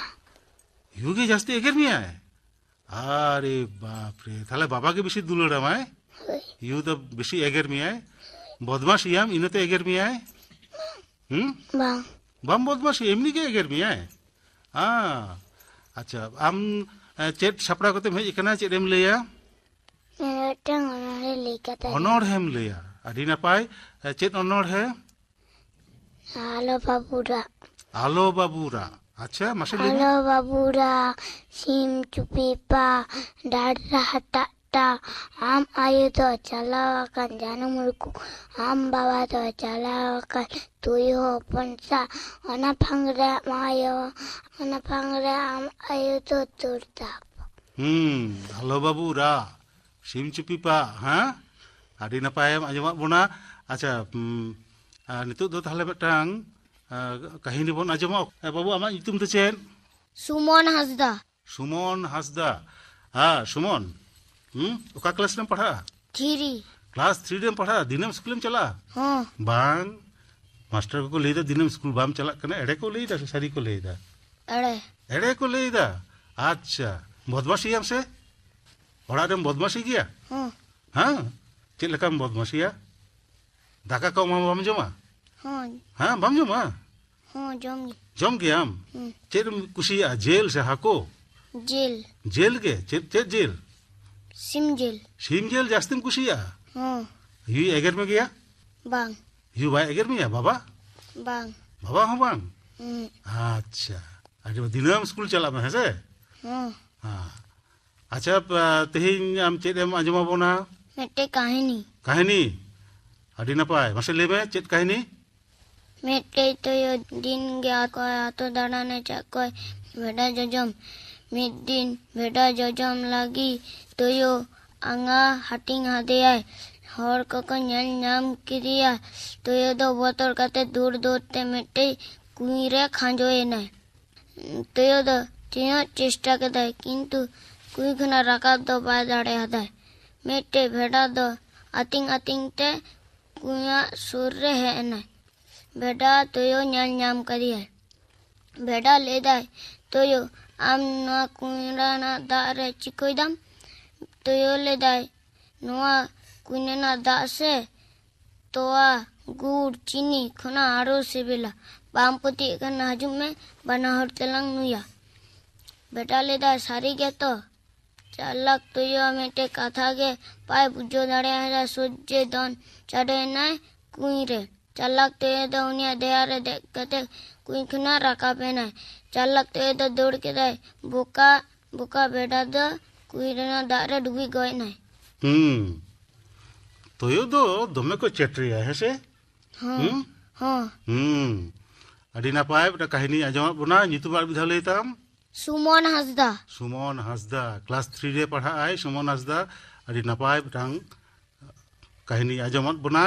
ᱭᱩ ᱜᱮ ᱡᱟᱹᱥᱛᱤ ᱮᱜᱮᱨ ᱢᱮᱭᱟᱭ? ᱟᱨᱮ ᱵᱟᱯ ᱨᱮ, ᱛᱟᱦᱞᱮ ᱵᱟᱵᱟ ᱜᱮ ᱵᱮᱥᱤ ᱫᱩᱞᱟᱹᱲᱟᱢᱟᱭ? ᱦᱳᱭ᱾ ᱭᱩ ᱫᱚ ᱵᱮᱥᱤ ᱮᱜᱮᱨ ᱢᱮᱭᱟᱭ? ᱵᱚᱫᱢᱟᱥᱤᱭᱟᱢ, ᱤᱱᱟᱹᱛᱮ ᱮᱜᱮᱨ ᱢᱮᱭᱟᱭ? ᱦᱩᱸ? ᱵᱟᱝ᱾ ᱵᱟᱢ ᱵᱚᱫᱢᱟᱥᱤ, ᱮᱢᱱᱤ ᱜᱮ ᱮᱜᱮᱨ ᱢᱮᱭᱟᱭ? ᱦᱮᱸ᱾ ᱟᱪᱪᱷᱟ, ᱟᱢ, ᱮ, ᱪᱮᱫ ᱥᱟᱯᱲᱟᱣ ᱠᱟᱛᱮᱢ ᱦᱮᱡ ᱟᱠᱟᱱᱟ? ᱪᱮᱫ ᱮᱢ ᱞᱟᱹᱭᱟ? ᱢᱤᱫᱴᱟᱝ ᱚᱱᱚᱬᱦᱮ ᱞᱟᱹᱭ ᱠᱟᱛᱮ᱾ ᱚᱱᱚᱬᱦᱮᱢ ᱞᱟᱹᱭᱟ? ᱟᱹᱰᱤ ᱱᱟᱯᱟᱭ᱾ ᱮ, ᱪᱮᱫ ᱚᱱᱚᱬᱦᱮ? ᱟᱞᱚ ᱵᱟᱹᱵᱩ ᱨᱟᱜ᱾ ᱟᱞᱚ ᱵᱟᱹᱵᱩ ᱨᱟᱜ᱾ ᱟᱪᱪᱷᱟ, ᱢᱟᱥᱮ ᱞᱟᱹᱭ ᱢᱮ᱾ ᱟᱞᱚ ᱵᱟᱹᱵᱩ ᱨᱟᱜ, ᱥᱤᱢ ᱪᱩᱯᱤ ᱯᱟ, ᱰᱟᱸᱰᱨᱟ ᱦᱟᱴᱟᱜ ᱴᱟ, ᱟᱢ ᱟᱭᱳ ᱫᱚ ᱪᱟᱞᱟᱣ ᱟᱠᱟᱱ ᱡᱟᱹᱱᱩᱢ ᱨᱩᱠᱩ, ᱟᱢ ᱵᱟᱵᱟ ᱫᱚ ᱪᱟᱞᱟᱣ ᱟᱠᱟᱱ ᱛᱩᱭᱩ ᱦᱚᱯᱚᱱ ᱥᱟ, ᱚᱱᱟ ᱯᱷᱟᱝ ᱨᱮ ᱟᱢ ᱟᱭᱳ, ᱚᱱᱟ ᱯᱷᱟᱝ ᱨᱮ ᱟᱢ ᱟᱭᱳ ᱫᱚ ᱫᱩᱨ ᱛᱟᱯ᱾ ᱦᱩᱸ, ᱟᱞᱚ ᱵᱟᱹᱵᱩ ᱨᱟᱜ, ᱥᱤᱢ ᱪᱩᱯᱤ ᱯᱟ, ᱦᱮᱸ? ᱟᱹᱰᱤ ᱱᱟᱯᱟᱭᱮᱢ ᱟᱸᱡᱚᱢᱟᱫ ᱵᱚᱱᱟ᱾ ᱟᱪᱪᱷᱟ, ᱩᱢ, ᱟᱨ ᱱᱤᱛᱚᱜ ᱫᱚ ᱛᱟᱦᱞᱮ ᱢᱤᱫᱴᱟᱝ, ᱟ, ᱠᱟᱹᱦᱱᱤ ᱵᱚᱱ ᱟᱸᱡᱚᱢᱟ᱾ ᱮ, ᱵᱟᱹᱵᱩ, ᱟᱢᱟᱜ ᱧᱩᱛᱩᱢ ᱫᱚ ᱪᱮᱫ? ᱥᱩᱢᱚᱱ ᱦᱟᱸᱥᱫᱟ᱾ ᱥᱩᱢᱚᱱ ᱦᱟᱸᱥᱫᱟ᱾ ᱦᱮᱸ, ᱥᱩᱢᱚᱱ᱾ ᱦᱩᱸ? ᱚᱠᱟ ᱠᱞᱟᱥ ᱨᱮᱢ ᱯᱟᱲᱦᱟᱜᱼᱟ? ᱛᱷᱨᱤ᱾ ᱠᱞᱟᱥ ᱛᱷᱨᱤ ᱨᱮᱢ ᱯᱟᱲᱦᱟᱜᱼᱟ? ᱫᱤᱱᱟᱹᱢ ᱥᱠᱩᱞᱮᱢ ᱪᱟᱞᱟᱜᱼᱟ? ᱦᱚᱸ᱾ ᱵᱟᱝ᱾ ᱢᱟᱥᱴᱟᱨ ᱠᱚᱠᱚ ᱞᱟᱹᱭᱫᱟ ᱫᱤᱱᱟᱹᱢ ᱥᱠᱩᱞ ᱵᱟᱢ ᱪᱟᱞᱟᱜ ᱠᱟᱱᱟ, ᱮᱲᱮ ᱠᱚ ᱞᱟᱹᱭᱫᱟ ᱥᱮ ᱥᱟᱹᱨᱤ ᱠᱚ ᱞᱟᱹᱭᱫᱟ? ᱮᱲᱮ᱾ ᱮᱲᱮ ᱠᱚ ᱞᱟᱹᱭᱫᱟ? ᱟᱪᱪᱷᱟ᱾ ᱵᱚᱫᱢᱟᱥᱤᱭᱟᱢ ᱥᱮ? ᱚᱲᱟᱜ ᱨᱮᱢ ᱵᱚᱫᱢᱟᱥᱤ ᱜᱮᱭᱟ? ᱦᱚᱸ᱾ ᱦᱮᱸ? ᱪᱮᱫ ᱞᱮᱠᱟᱢ ᱵᱚᱫᱢᱟᱥᱤᱭᱟ? ᱫᱟᱠᱟ ᱠᱚ ᱮᱢᱟᱢᱟ, ᱵᱟᱢ ᱡᱚᱢᱟ? ᱦᱚᱸ᱾ ᱦᱮᱸ, ᱵᱟᱢ ᱡᱚᱢᱟ? ᱦᱚᱸ, ᱡᱚᱢ ᱜᱮ᱾ ᱡᱚᱢ ᱜᱮᱭᱟᱢ? ᱦᱩᱸ᱾ ᱪᱮᱫ ᱮᱢ ᱠᱩᱥᱤᱭᱟᱜᱼᱟ, ᱡᱮᱞ ᱥᱮ ᱦᱟᱹᱠᱩ? ᱡᱮᱞ᱾ ᱡᱮᱞ ᱜᱮ? ᱪᱮᱫ, ᱪᱮᱫ ᱡᱮᱞ? ᱥᱤᱢ ᱡᱮᱞ᱾ ᱥᱤᱢ ᱡᱮᱞ ᱡᱟᱹᱥᱛᱤᱢ ᱠᱩᱥᱤᱭᱟᱜᱼᱟ? ᱦᱚᱸ᱾ ᱭᱩᱭ ᱮᱜᱮᱨ ᱢᱮ ᱜᱮᱭᱟ? ᱵᱟᱝ᱾ ᱭᱩ ᱵᱟᱭ ᱮᱜᱮᱨ ᱢᱮᱭᱟ, ᱵᱟᱵᱟ? ᱵᱟᱝ᱾ ᱵᱟᱵᱟ ᱦᱚᱸ ᱵᱟᱝ? ᱦᱩᱸ᱾ ᱟᱪᱪᱷᱟ, ᱟᱹᱰᱤ ᱢᱚᱡᱽ᱾ ᱫᱤᱱᱟᱹᱢ ᱥᱠᱩᱞ ᱪᱟᱞᱟᱜ ᱢᱮ, ᱦᱮᱸ ᱥᱮ? ᱦᱚᱸ᱾ ᱦᱮᱸ᱾ ᱟᱪᱪᱷᱟ, ᱯ-, ᱛᱮᱦᱮᱧ ᱟᱢ ᱪᱮᱫ ᱮᱢ ᱟᱸᱡᱚᱢ ᱟᱵᱚᱱᱟ? ᱢᱤᱫᱴᱮᱡ ᱠᱟᱹᱦᱱᱤ᱾ ᱠᱟᱹᱦᱱᱤ? ᱟᱹᱰᱤ ᱱᱟᱯᱟᱭ᱾ ᱢᱟᱥᱮ ᱞᱟᱹᱭ ᱢᱮ, ᱪᱮᱫ ᱠᱟᱹᱦᱱᱤ? ᱢᱤᱫᱴᱮᱡ ᱛᱩᱭᱩ ᱫᱤᱱ ᱜᱮ ᱟᱠᱚ ᱟᱛᱳ ᱫᱟᱬᱟᱱᱮ ᱪᱟᱜ ᱠᱚᱭ ᱵᱷᱮᱰᱟ ᱡᱚᱡᱚᱢ᱾ ᱢᱤᱫ ᱫᱤᱱ ᱵᱷᱮᱰᱟ ᱡᱚᱡᱚᱢ ᱞᱟᱹᱜᱤᱫ ᱛᱩᱭᱩ ᱟᱸᱜᱟ ᱦᱟᱹᱴᱤᱧ ᱟᱫᱮᱭᱟᱭ᱾ ᱦᱚᱲ ᱠᱚᱠᱚ ᱧᱮᱞ ᱧᱟᱢ ᱠᱮᱫᱮᱭᱟ᱾ ᱛᱩᱭᱩ ᱫᱚ ᱵᱚᱛᱚᱨ ᱠᱟᱛᱮ ᱫᱩᱲ ᱫᱩᱲ ᱛᱮ ᱢᱤᱫᱴᱮᱡ ᱠᱩᱸᱧ ᱨᱮ ᱠᱷᱟᱸᱡᱚᱭᱮᱱᱟᱭ᱾ ᱛᱩᱭᱩ ᱫᱚ ᱛᱤᱱᱟᱹᱜ ᱪᱮᱥᱴᱟ ᱠᱮᱫᱟᱭ, ᱠᱤᱱᱛᱩ ᱠᱩᱸᱧ ᱠᱷᱚᱱᱟᱜ ᱨᱟᱠᱟᱵ ᱫᱚ ᱵᱟᱭ ᱫᱟᱲᱮᱭᱟᱫᱟᱭ᱾ ᱢᱤᱫᱴᱮᱡ ᱵᱷᱮᱰᱟ ᱫᱚ ᱟᱹᱛᱤᱧ ᱟᱹᱛᱤᱧ ᱛᱮ ᱠᱩᱸᱧᱟᱜ ᱥᱩᱨ ᱨᱮ ᱦᱮᱡ ᱮᱱᱟᱭ᱾ ᱵᱷᱮᱰᱟ ᱛᱩᱭᱩ ᱧᱮᱞ ᱧᱟᱢ ᱠᱮᱫᱮᱭᱟᱭ᱾ ᱵᱷᱮᱰᱟ ᱞᱟᱹᱭᱫᱟᱭ, ᱛᱚᱭᱳ, ᱟᱢ ᱱᱚᱣᱟ ᱠᱩᱧ ᱨᱮᱱᱟᱜ ᱫᱟᱜ ᱨᱮ ᱪᱤᱠᱟᱹᱭ ᱫᱟᱢ? ᱛᱚᱭᱳ ᱞᱟᱹᱭᱫᱟᱭ, ᱱᱚᱣᱟ ᱠᱩᱧ ᱨᱮᱱᱟᱜ ᱫᱟᱜ ᱥᱮ ᱛᱚᱣᱟ, ᱜᱩᱲ, ᱪᱤᱱᱤ ᱠᱷᱚᱱᱟᱜ ᱟᱨᱚ ᱥᱤᱵᱤᱞᱟ᱾ ᱵᱟᱢ ᱯᱟᱹᱛᱭᱟᱹᱜ ᱠᱷᱟᱱ ᱦᱤᱡᱩᱜ ᱢᱮ, ᱵᱟᱱᱟ ᱦᱚᱲ ᱛᱮᱞᱟᱝ ᱧᱩᱭᱟ᱾ ᱵᱷᱮᱰᱟ ᱞᱟᱹᱭᱫᱟᱭ, ᱥᱟᱹᱨᱤ ᱜᱮᱛᱚ? ᱪᱟᱞᱟᱠ ᱛᱚᱭᱳ ᱢᱤᱫᱴᱮᱡ ᱠᱟᱛᱷᱟ ᱜᱮ ᱵᱟᱭ ᱵᱩᱡᱷᱟᱹᱣ ᱫᱟᱲᱮᱭᱟᱫᱟ, ᱥᱚᱡᱷᱮ ᱫᱚᱱ ᱪᱟᱰᱚᱭᱮᱱᱟᱭ ᱠᱩᱧ ᱨᱮ᱾ ᱪᱟᱞᱟᱠ ᱛᱚᱭᱳ ᱫᱚ ᱩᱱᱤᱭᱟᱜ ᱫᱮᱭᱟ ᱨᱮ ᱫᱮᱡ ᱠᱟᱛᱮ ᱠᱩᱧ ᱠᱷᱚᱱᱟᱜ ᱨᱟᱠᱟᱵ ᱮᱱᱟᱭ᱾ ᱪᱟᱞᱟᱠ ᱛᱚᱭᱳ ᱫᱚ ᱫᱟᱹᱲ ᱠᱮᱫᱟᱭ᱾ ᱵᱚᱠᱟ, ᱵᱚᱠᱟ ᱵᱷᱮᱰᱟ ᱫᱚ ᱠᱩᱧ ᱨᱮᱱᱟᱜ ᱫᱟᱜ ᱨᱮ ᱰᱩᱵᱩᱡ ᱜᱚᱡ ᱮᱱᱟᱭ᱾ ᱦᱩᱸ᱾ ᱛᱚᱭᱳ ᱫᱚ ᱫᱚᱢᱮ ᱠᱚ ᱪᱮᱴᱨᱤᱭᱟ, ᱦᱮᱸ ᱥᱮ? ᱦᱚᱸ᱾ ᱦᱩᱸ? ᱦᱚᱸ᱾ ᱦᱩᱸ᱾ ᱟᱹᱰᱤ ᱱᱟᱯᱟᱭ, ᱢᱤᱫᱴᱟᱝ ᱠᱟᱹᱦᱱᱤ ᱟᱸᱡᱚᱢᱟᱫ ᱵᱚᱱᱟ᱾ ᱧᱩᱛᱩᱢ ᱟᱨ ᱢᱤᱫ ᱫᱷᱟᱣ ᱞᱟᱹᱭ ᱛᱟᱢ᱾ ᱥᱩᱢᱚᱱ ᱦᱟᱸᱥᱫᱟ᱾ ᱥᱩᱢᱚᱱ ᱦᱟᱸᱥᱫᱟ, ᱠᱞᱟᱥ ᱛᱷᱨᱤ ᱨᱮ ᱯᱟᱲᱦᱟᱜ ᱟᱭ ᱥᱩᱢᱚᱱ ᱦᱟᱸᱥᱫᱟ᱾ ᱟᱹᱰᱤ ᱱᱟᱯᱟᱭ ᱢᱤᱫᱴᱟᱝ ᱠᱟᱹᱦᱱᱤ ᱟᱸᱡᱚᱢᱟᱫ ᱵᱚᱱᱟ᱾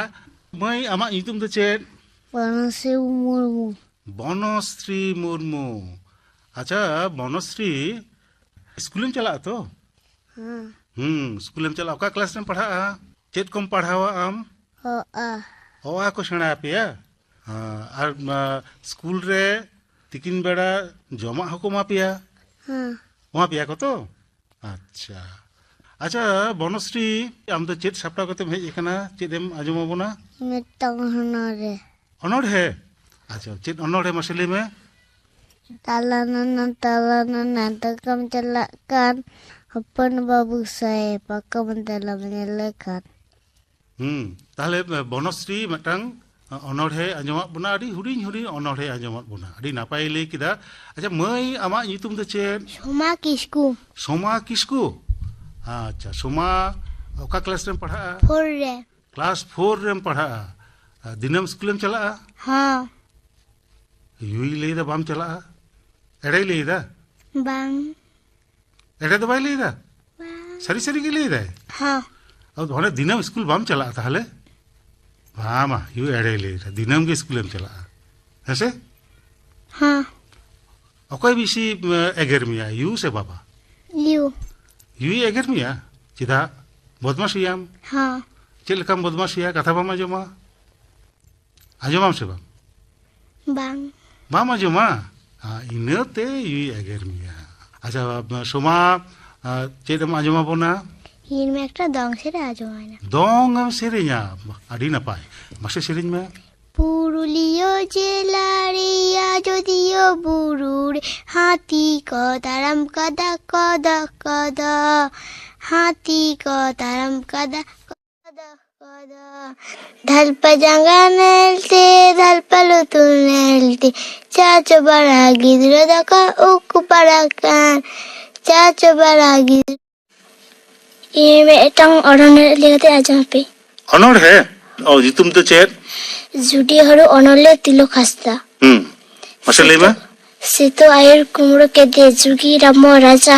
ᱢᱟᱹᱭ, ᱟᱢᱟᱜ ᱧᱩᱛᱩᱢ ᱫᱚ ᱪᱮᱫ? ᱵᱚᱱᱚᱥᱨᱤ ᱢᱩᱨᱢᱩ᱾ ᱵᱚᱱᱚᱥᱨᱤ ᱢᱩᱨᱢᱩ᱾ ᱟᱪᱪᱷᱟ, ᱵᱚᱱᱚᱥᱨᱤ, ᱥᱠᱩᱞᱮᱢ ᱪᱟᱞᱟᱜᱼᱟ ᱛᱚ? ᱦᱮᱸ᱾ ᱦᱩᱸ, ᱥᱠᱩᱞᱮᱢ ᱪᱟᱞᱟᱜᱼᱟ᱾ ᱚᱠᱟ ᱠᱞᱟᱥ ᱨᱮᱢ ᱯᱟᱲᱦᱟᱜᱼᱟ? ᱪᱮᱫ ᱠᱚᱢ ᱯᱟᱲᱦᱟᱣᱟ ᱟᱢ? ᱚ, ᱟ᱾ ᱚ, ᱟ ᱠᱚ ᱥᱮᱬᱟ ᱟᱯᱮᱭᱟ? ᱦᱮᱸ, ᱟᱨ, ᱟ, ᱥᱠᱩᱞ ᱨᱮ ᱛᱤᱠᱤᱱ ᱵᱮᱲᱟ ᱡᱚᱢᱟᱜ ᱦᱚᱸᱠᱚ ᱮᱢᱟ ᱯᱮᱭᱟ? ᱦᱮᱸ᱾ ᱮᱢᱟ ᱯᱮᱭᱟ ᱠᱚ ᱛᱚ? ᱟᱪᱪᱷᱟ᱾ ᱟᱪᱪᱷᱟ, ᱵᱚᱱᱚᱥᱨᱤ, ᱟᱢ ᱫᱚ ᱪᱮᱫ ᱥᱟᱯᱲᱟᱣ ᱠᱟᱛᱮᱢ ᱦᱮᱡ ᱟᱠᱟᱱᱟ? ᱪᱮᱫ ᱮᱢ ᱟᱸᱡᱚᱢ ᱟᱵᱚᱱᱟ? ᱢᱤᱫᱴᱟᱝ ᱚᱱᱚᱬᱦᱮ᱾ ᱚᱱᱚᱬᱦᱮ? ᱟᱪᱪᱷᱟ, ᱪᱮᱫ ᱚᱱᱚᱬᱦᱮ ᱢᱟᱥᱮ ᱞᱟᱹᱭ ᱢᱮ? ᱛᱟᱞᱟ ᱱᱟᱱᱟ, ᱛᱟᱞᱟ ᱱᱟᱱᱟ, ᱛᱟᱠᱟᱢ ᱪᱟᱞᱟᱜ ᱠᱟᱱ, ᱦᱚᱯᱚᱱ ᱵᱟᱹᱵᱩ ᱥᱟᱦᱮᱵ, ᱯᱟᱠᱚᱢ ᱛᱮᱞᱟᱢ ᱧᱮᱞᱮ ᱠᱷᱟᱱ᱾ ᱦᱩᱸ, ᱛᱟᱦᱞᱮ ᱵᱚᱱᱚᱥᱨᱤ ᱢᱤᱫᱴᱟᱝ ᱚᱱᱚᱬᱦᱮ ᱟᱸᱡᱚᱢᱟᱫ ᱵᱚᱱᱟ, ᱟᱹᱰᱤ ᱦᱩᱰᱤᱧ ᱦᱩᱰᱤᱧ ᱚᱱᱚᱬᱦᱮ ᱟᱸᱡᱚᱢᱟᱫ ᱵᱚᱱᱟ, ᱟᱹᱰᱤ ᱱᱟᱯᱟᱭᱮ ᱞᱟᱹᱭ ᱠᱮᱫᱟ᱾ ᱟᱪᱪᱷᱟ ᱢᱟᱹᱭ, ᱟᱢᱟᱜ ᱧᱩᱛᱩᱢ ᱫᱚ ᱪᱮᱫ? ᱥᱳᱢᱟ ᱠᱤᱥᱠᱩ᱾ ᱥᱳᱢᱟ ᱠᱤᱥᱠᱩ? ᱟᱪᱪᱷᱟ, ᱥᱳᱢᱟ, ᱚᱠᱟ ᱠᱞᱟᱥ ᱨᱮᱢ ᱯᱟᱲᱦᱟᱜᱼᱟ? ᱯᱷᱳᱨ ᱨᱮ᱾ ᱠᱞᱟᱥ ᱯᱷᱳᱨ ᱨᱮᱢ ᱯᱟᱲᱦᱟᱜᱼᱟ᱾ ᱟᱨ ᱫᱤᱱᱟᱹᱢ ᱥᱠᱩᱞᱮᱢ ᱪᱟᱞᱟᱜᱼᱟ? ᱦᱚᱸ᱾ ᱭᱩᱭ ᱞᱟᱹᱭᱫᱟ ᱵᱟᱢ ᱪᱟᱞᱟᱜᱼᱟ? ᱮᱲᱮᱭ ᱞᱟᱹᱭᱫᱟ? ᱵᱟᱝ᱾ ᱮᱲᱮ ᱫᱚ ᱵᱟᱭ ᱞᱟᱹᱭᱫᱟ? ᱵᱟᱝ᱾ ᱥᱟᱹᱨᱤ ᱥᱟᱹᱨᱤ ᱜᱮ ᱞᱟᱹᱭᱫᱟᱭ? ᱦᱚᱸ᱾ ᱟᱫᱚ ᱚᱱᱮ ᱫᱤᱱᱟᱹᱢ ᱥᱠᱩᱞ ᱵᱟᱢ ᱪᱟᱞᱟᱜᱼᱟ ᱛᱟᱦᱞᱮ? ᱵᱟᱝ ᱢᱟ, ᱭᱩ ᱮᱲᱮᱭ ᱞᱟᱹᱭᱫᱟ, ᱫᱤᱱᱟᱹᱢ ᱜᱮ ᱥᱠᱩᱞᱮᱢ ᱪᱟᱞᱟᱜᱼᱟ᱾ ᱦᱮᱸ ᱥᱮ? ᱦᱚᱸ᱾ ᱚᱠᱚᱭ ᱵᱮᱥᱤ, ᱮ, ᱮᱜᱮᱨ ᱢᱮᱭᱟ, ᱭᱩ ᱥᱮ ᱵᱟᱵᱟ? ᱭᱩ᱾ ᱭᱩᱭ ᱮᱜᱮᱨ ᱢᱮᱭᱟ? ᱪᱮᱫᱟᱜ? ᱵᱚᱫᱢᱟᱥᱤᱭᱟᱢ? ᱦᱚᱸ᱾ ᱪᱮᱫ ᱞᱮᱠᱟᱢ ᱵᱚᱫᱢᱟᱥᱤᱭᱟ? ᱠᱟᱛᱷᱟ ᱵᱟᱢ ᱟᱸᱡᱚᱢᱟ? ᱟᱸᱡᱚᱢᱟᱢ ᱥᱮ ᱵᱟᱝ? ᱵᱟᱝ᱾ ᱵᱟᱢ ᱟᱸᱡᱚᱢᱟ? ᱟᱨ ᱤᱱᱟᱹᱛᱮ ᱭᱩᱭ ᱮᱜᱮᱨ ᱢᱮᱭᱟ᱾ ᱟᱪᱪᱷᱟ, ᱥᱳᱢᱟ, ᱟᱨ ᱪᱮᱫ ᱮᱢ ᱟᱸᱡᱚᱢ ᱟᱵᱚᱱᱟ? ᱤᱧ ᱢᱟ ᱮᱠᱴᱟ ᱫᱚᱝ ᱥᱮᱨᱮᱧ ᱟᱸᱡᱚᱢ ᱟᱭ ᱱᱟ᱾ ᱫᱚᱝ ᱮᱢ ᱥᱮᱨᱮᱧᱟ? ᱟᱹᱰᱤ ᱱᱟᱯᱟᱭ, ᱢᱟᱥᱮ ᱥᱮᱨᱮᱧ ᱢᱮ᱾ ᱯᱩᱨᱩᱞᱤᱭᱟᱹ ᱡᱮᱞᱟ ᱨᱮᱭᱟᱜ ᱟᱡᱚᱫᱤᱭᱟᱹ ᱵᱩᱨᱩ ᱨᱮ ᱦᱟᱹᱛᱤ ᱠᱚ ᱛᱟᱲᱟᱢ ᱠᱟᱫᱟ, ᱠᱚᱫᱚ, ᱠᱚᱫᱚ᱾ ᱦᱟᱹᱛᱤ ᱠᱚ ᱛᱟᱲᱟᱢ ᱠᱟᱫᱟ, ᱠᱚᱫᱚ, ᱠᱚᱫᱚ᱾ ᱫᱷᱟᱞᱯᱟ ᱡᱟᱸᱜᱟ ᱧᱮᱞ ᱛᱮ, ᱫᱷᱟᱞᱯᱟ ᱞᱩᱛᱩᱨ ᱧᱮᱞ ᱛᱮ, ᱪᱟ ᱪᱚᱵᱟᱲᱟ ᱜᱤᱫᱽᱨᱟᱹ ᱫᱚᱠᱚ ᱩᱠᱩ ᱯᱟᱲᱟᱜ ᱠᱟᱱ, ᱪᱟ ᱪᱚᱵᱟᱲᱟ ᱜᱤᱫᱽᱨᱟᱹ᱾ ᱤᱧ ᱢᱤᱫᱴᱟᱝ ᱚᱱᱚᱬᱦᱮ ᱞᱟᱹᱭ ᱠᱟᱛᱮ ᱟᱸᱡᱚᱢ ᱟᱯᱮ᱾ ᱚᱱᱚᱬᱦᱮ? ᱚ, ᱧᱩᱛᱩᱢ ᱫᱚ ᱪᱮᱫ? ᱡᱩᱰᱤ ᱦᱟᱹᱲᱩ ᱚᱱᱚᱞᱤᱭᱟᱹ ᱛᱤᱞᱚᱠ ᱦᱟᱸᱥᱫᱟ᱾ ᱦᱩᱸ, ᱢᱟᱥᱮ ᱞᱟᱹᱭ ᱢᱮ᱾ ᱥᱤᱛᱩ ᱟᱭᱩᱨ ᱠᱩᱢᱲᱩ ᱠᱮᱫᱮ ᱡᱩᱜᱤ ᱨᱟᱢᱚ ᱨᱟᱡᱟ,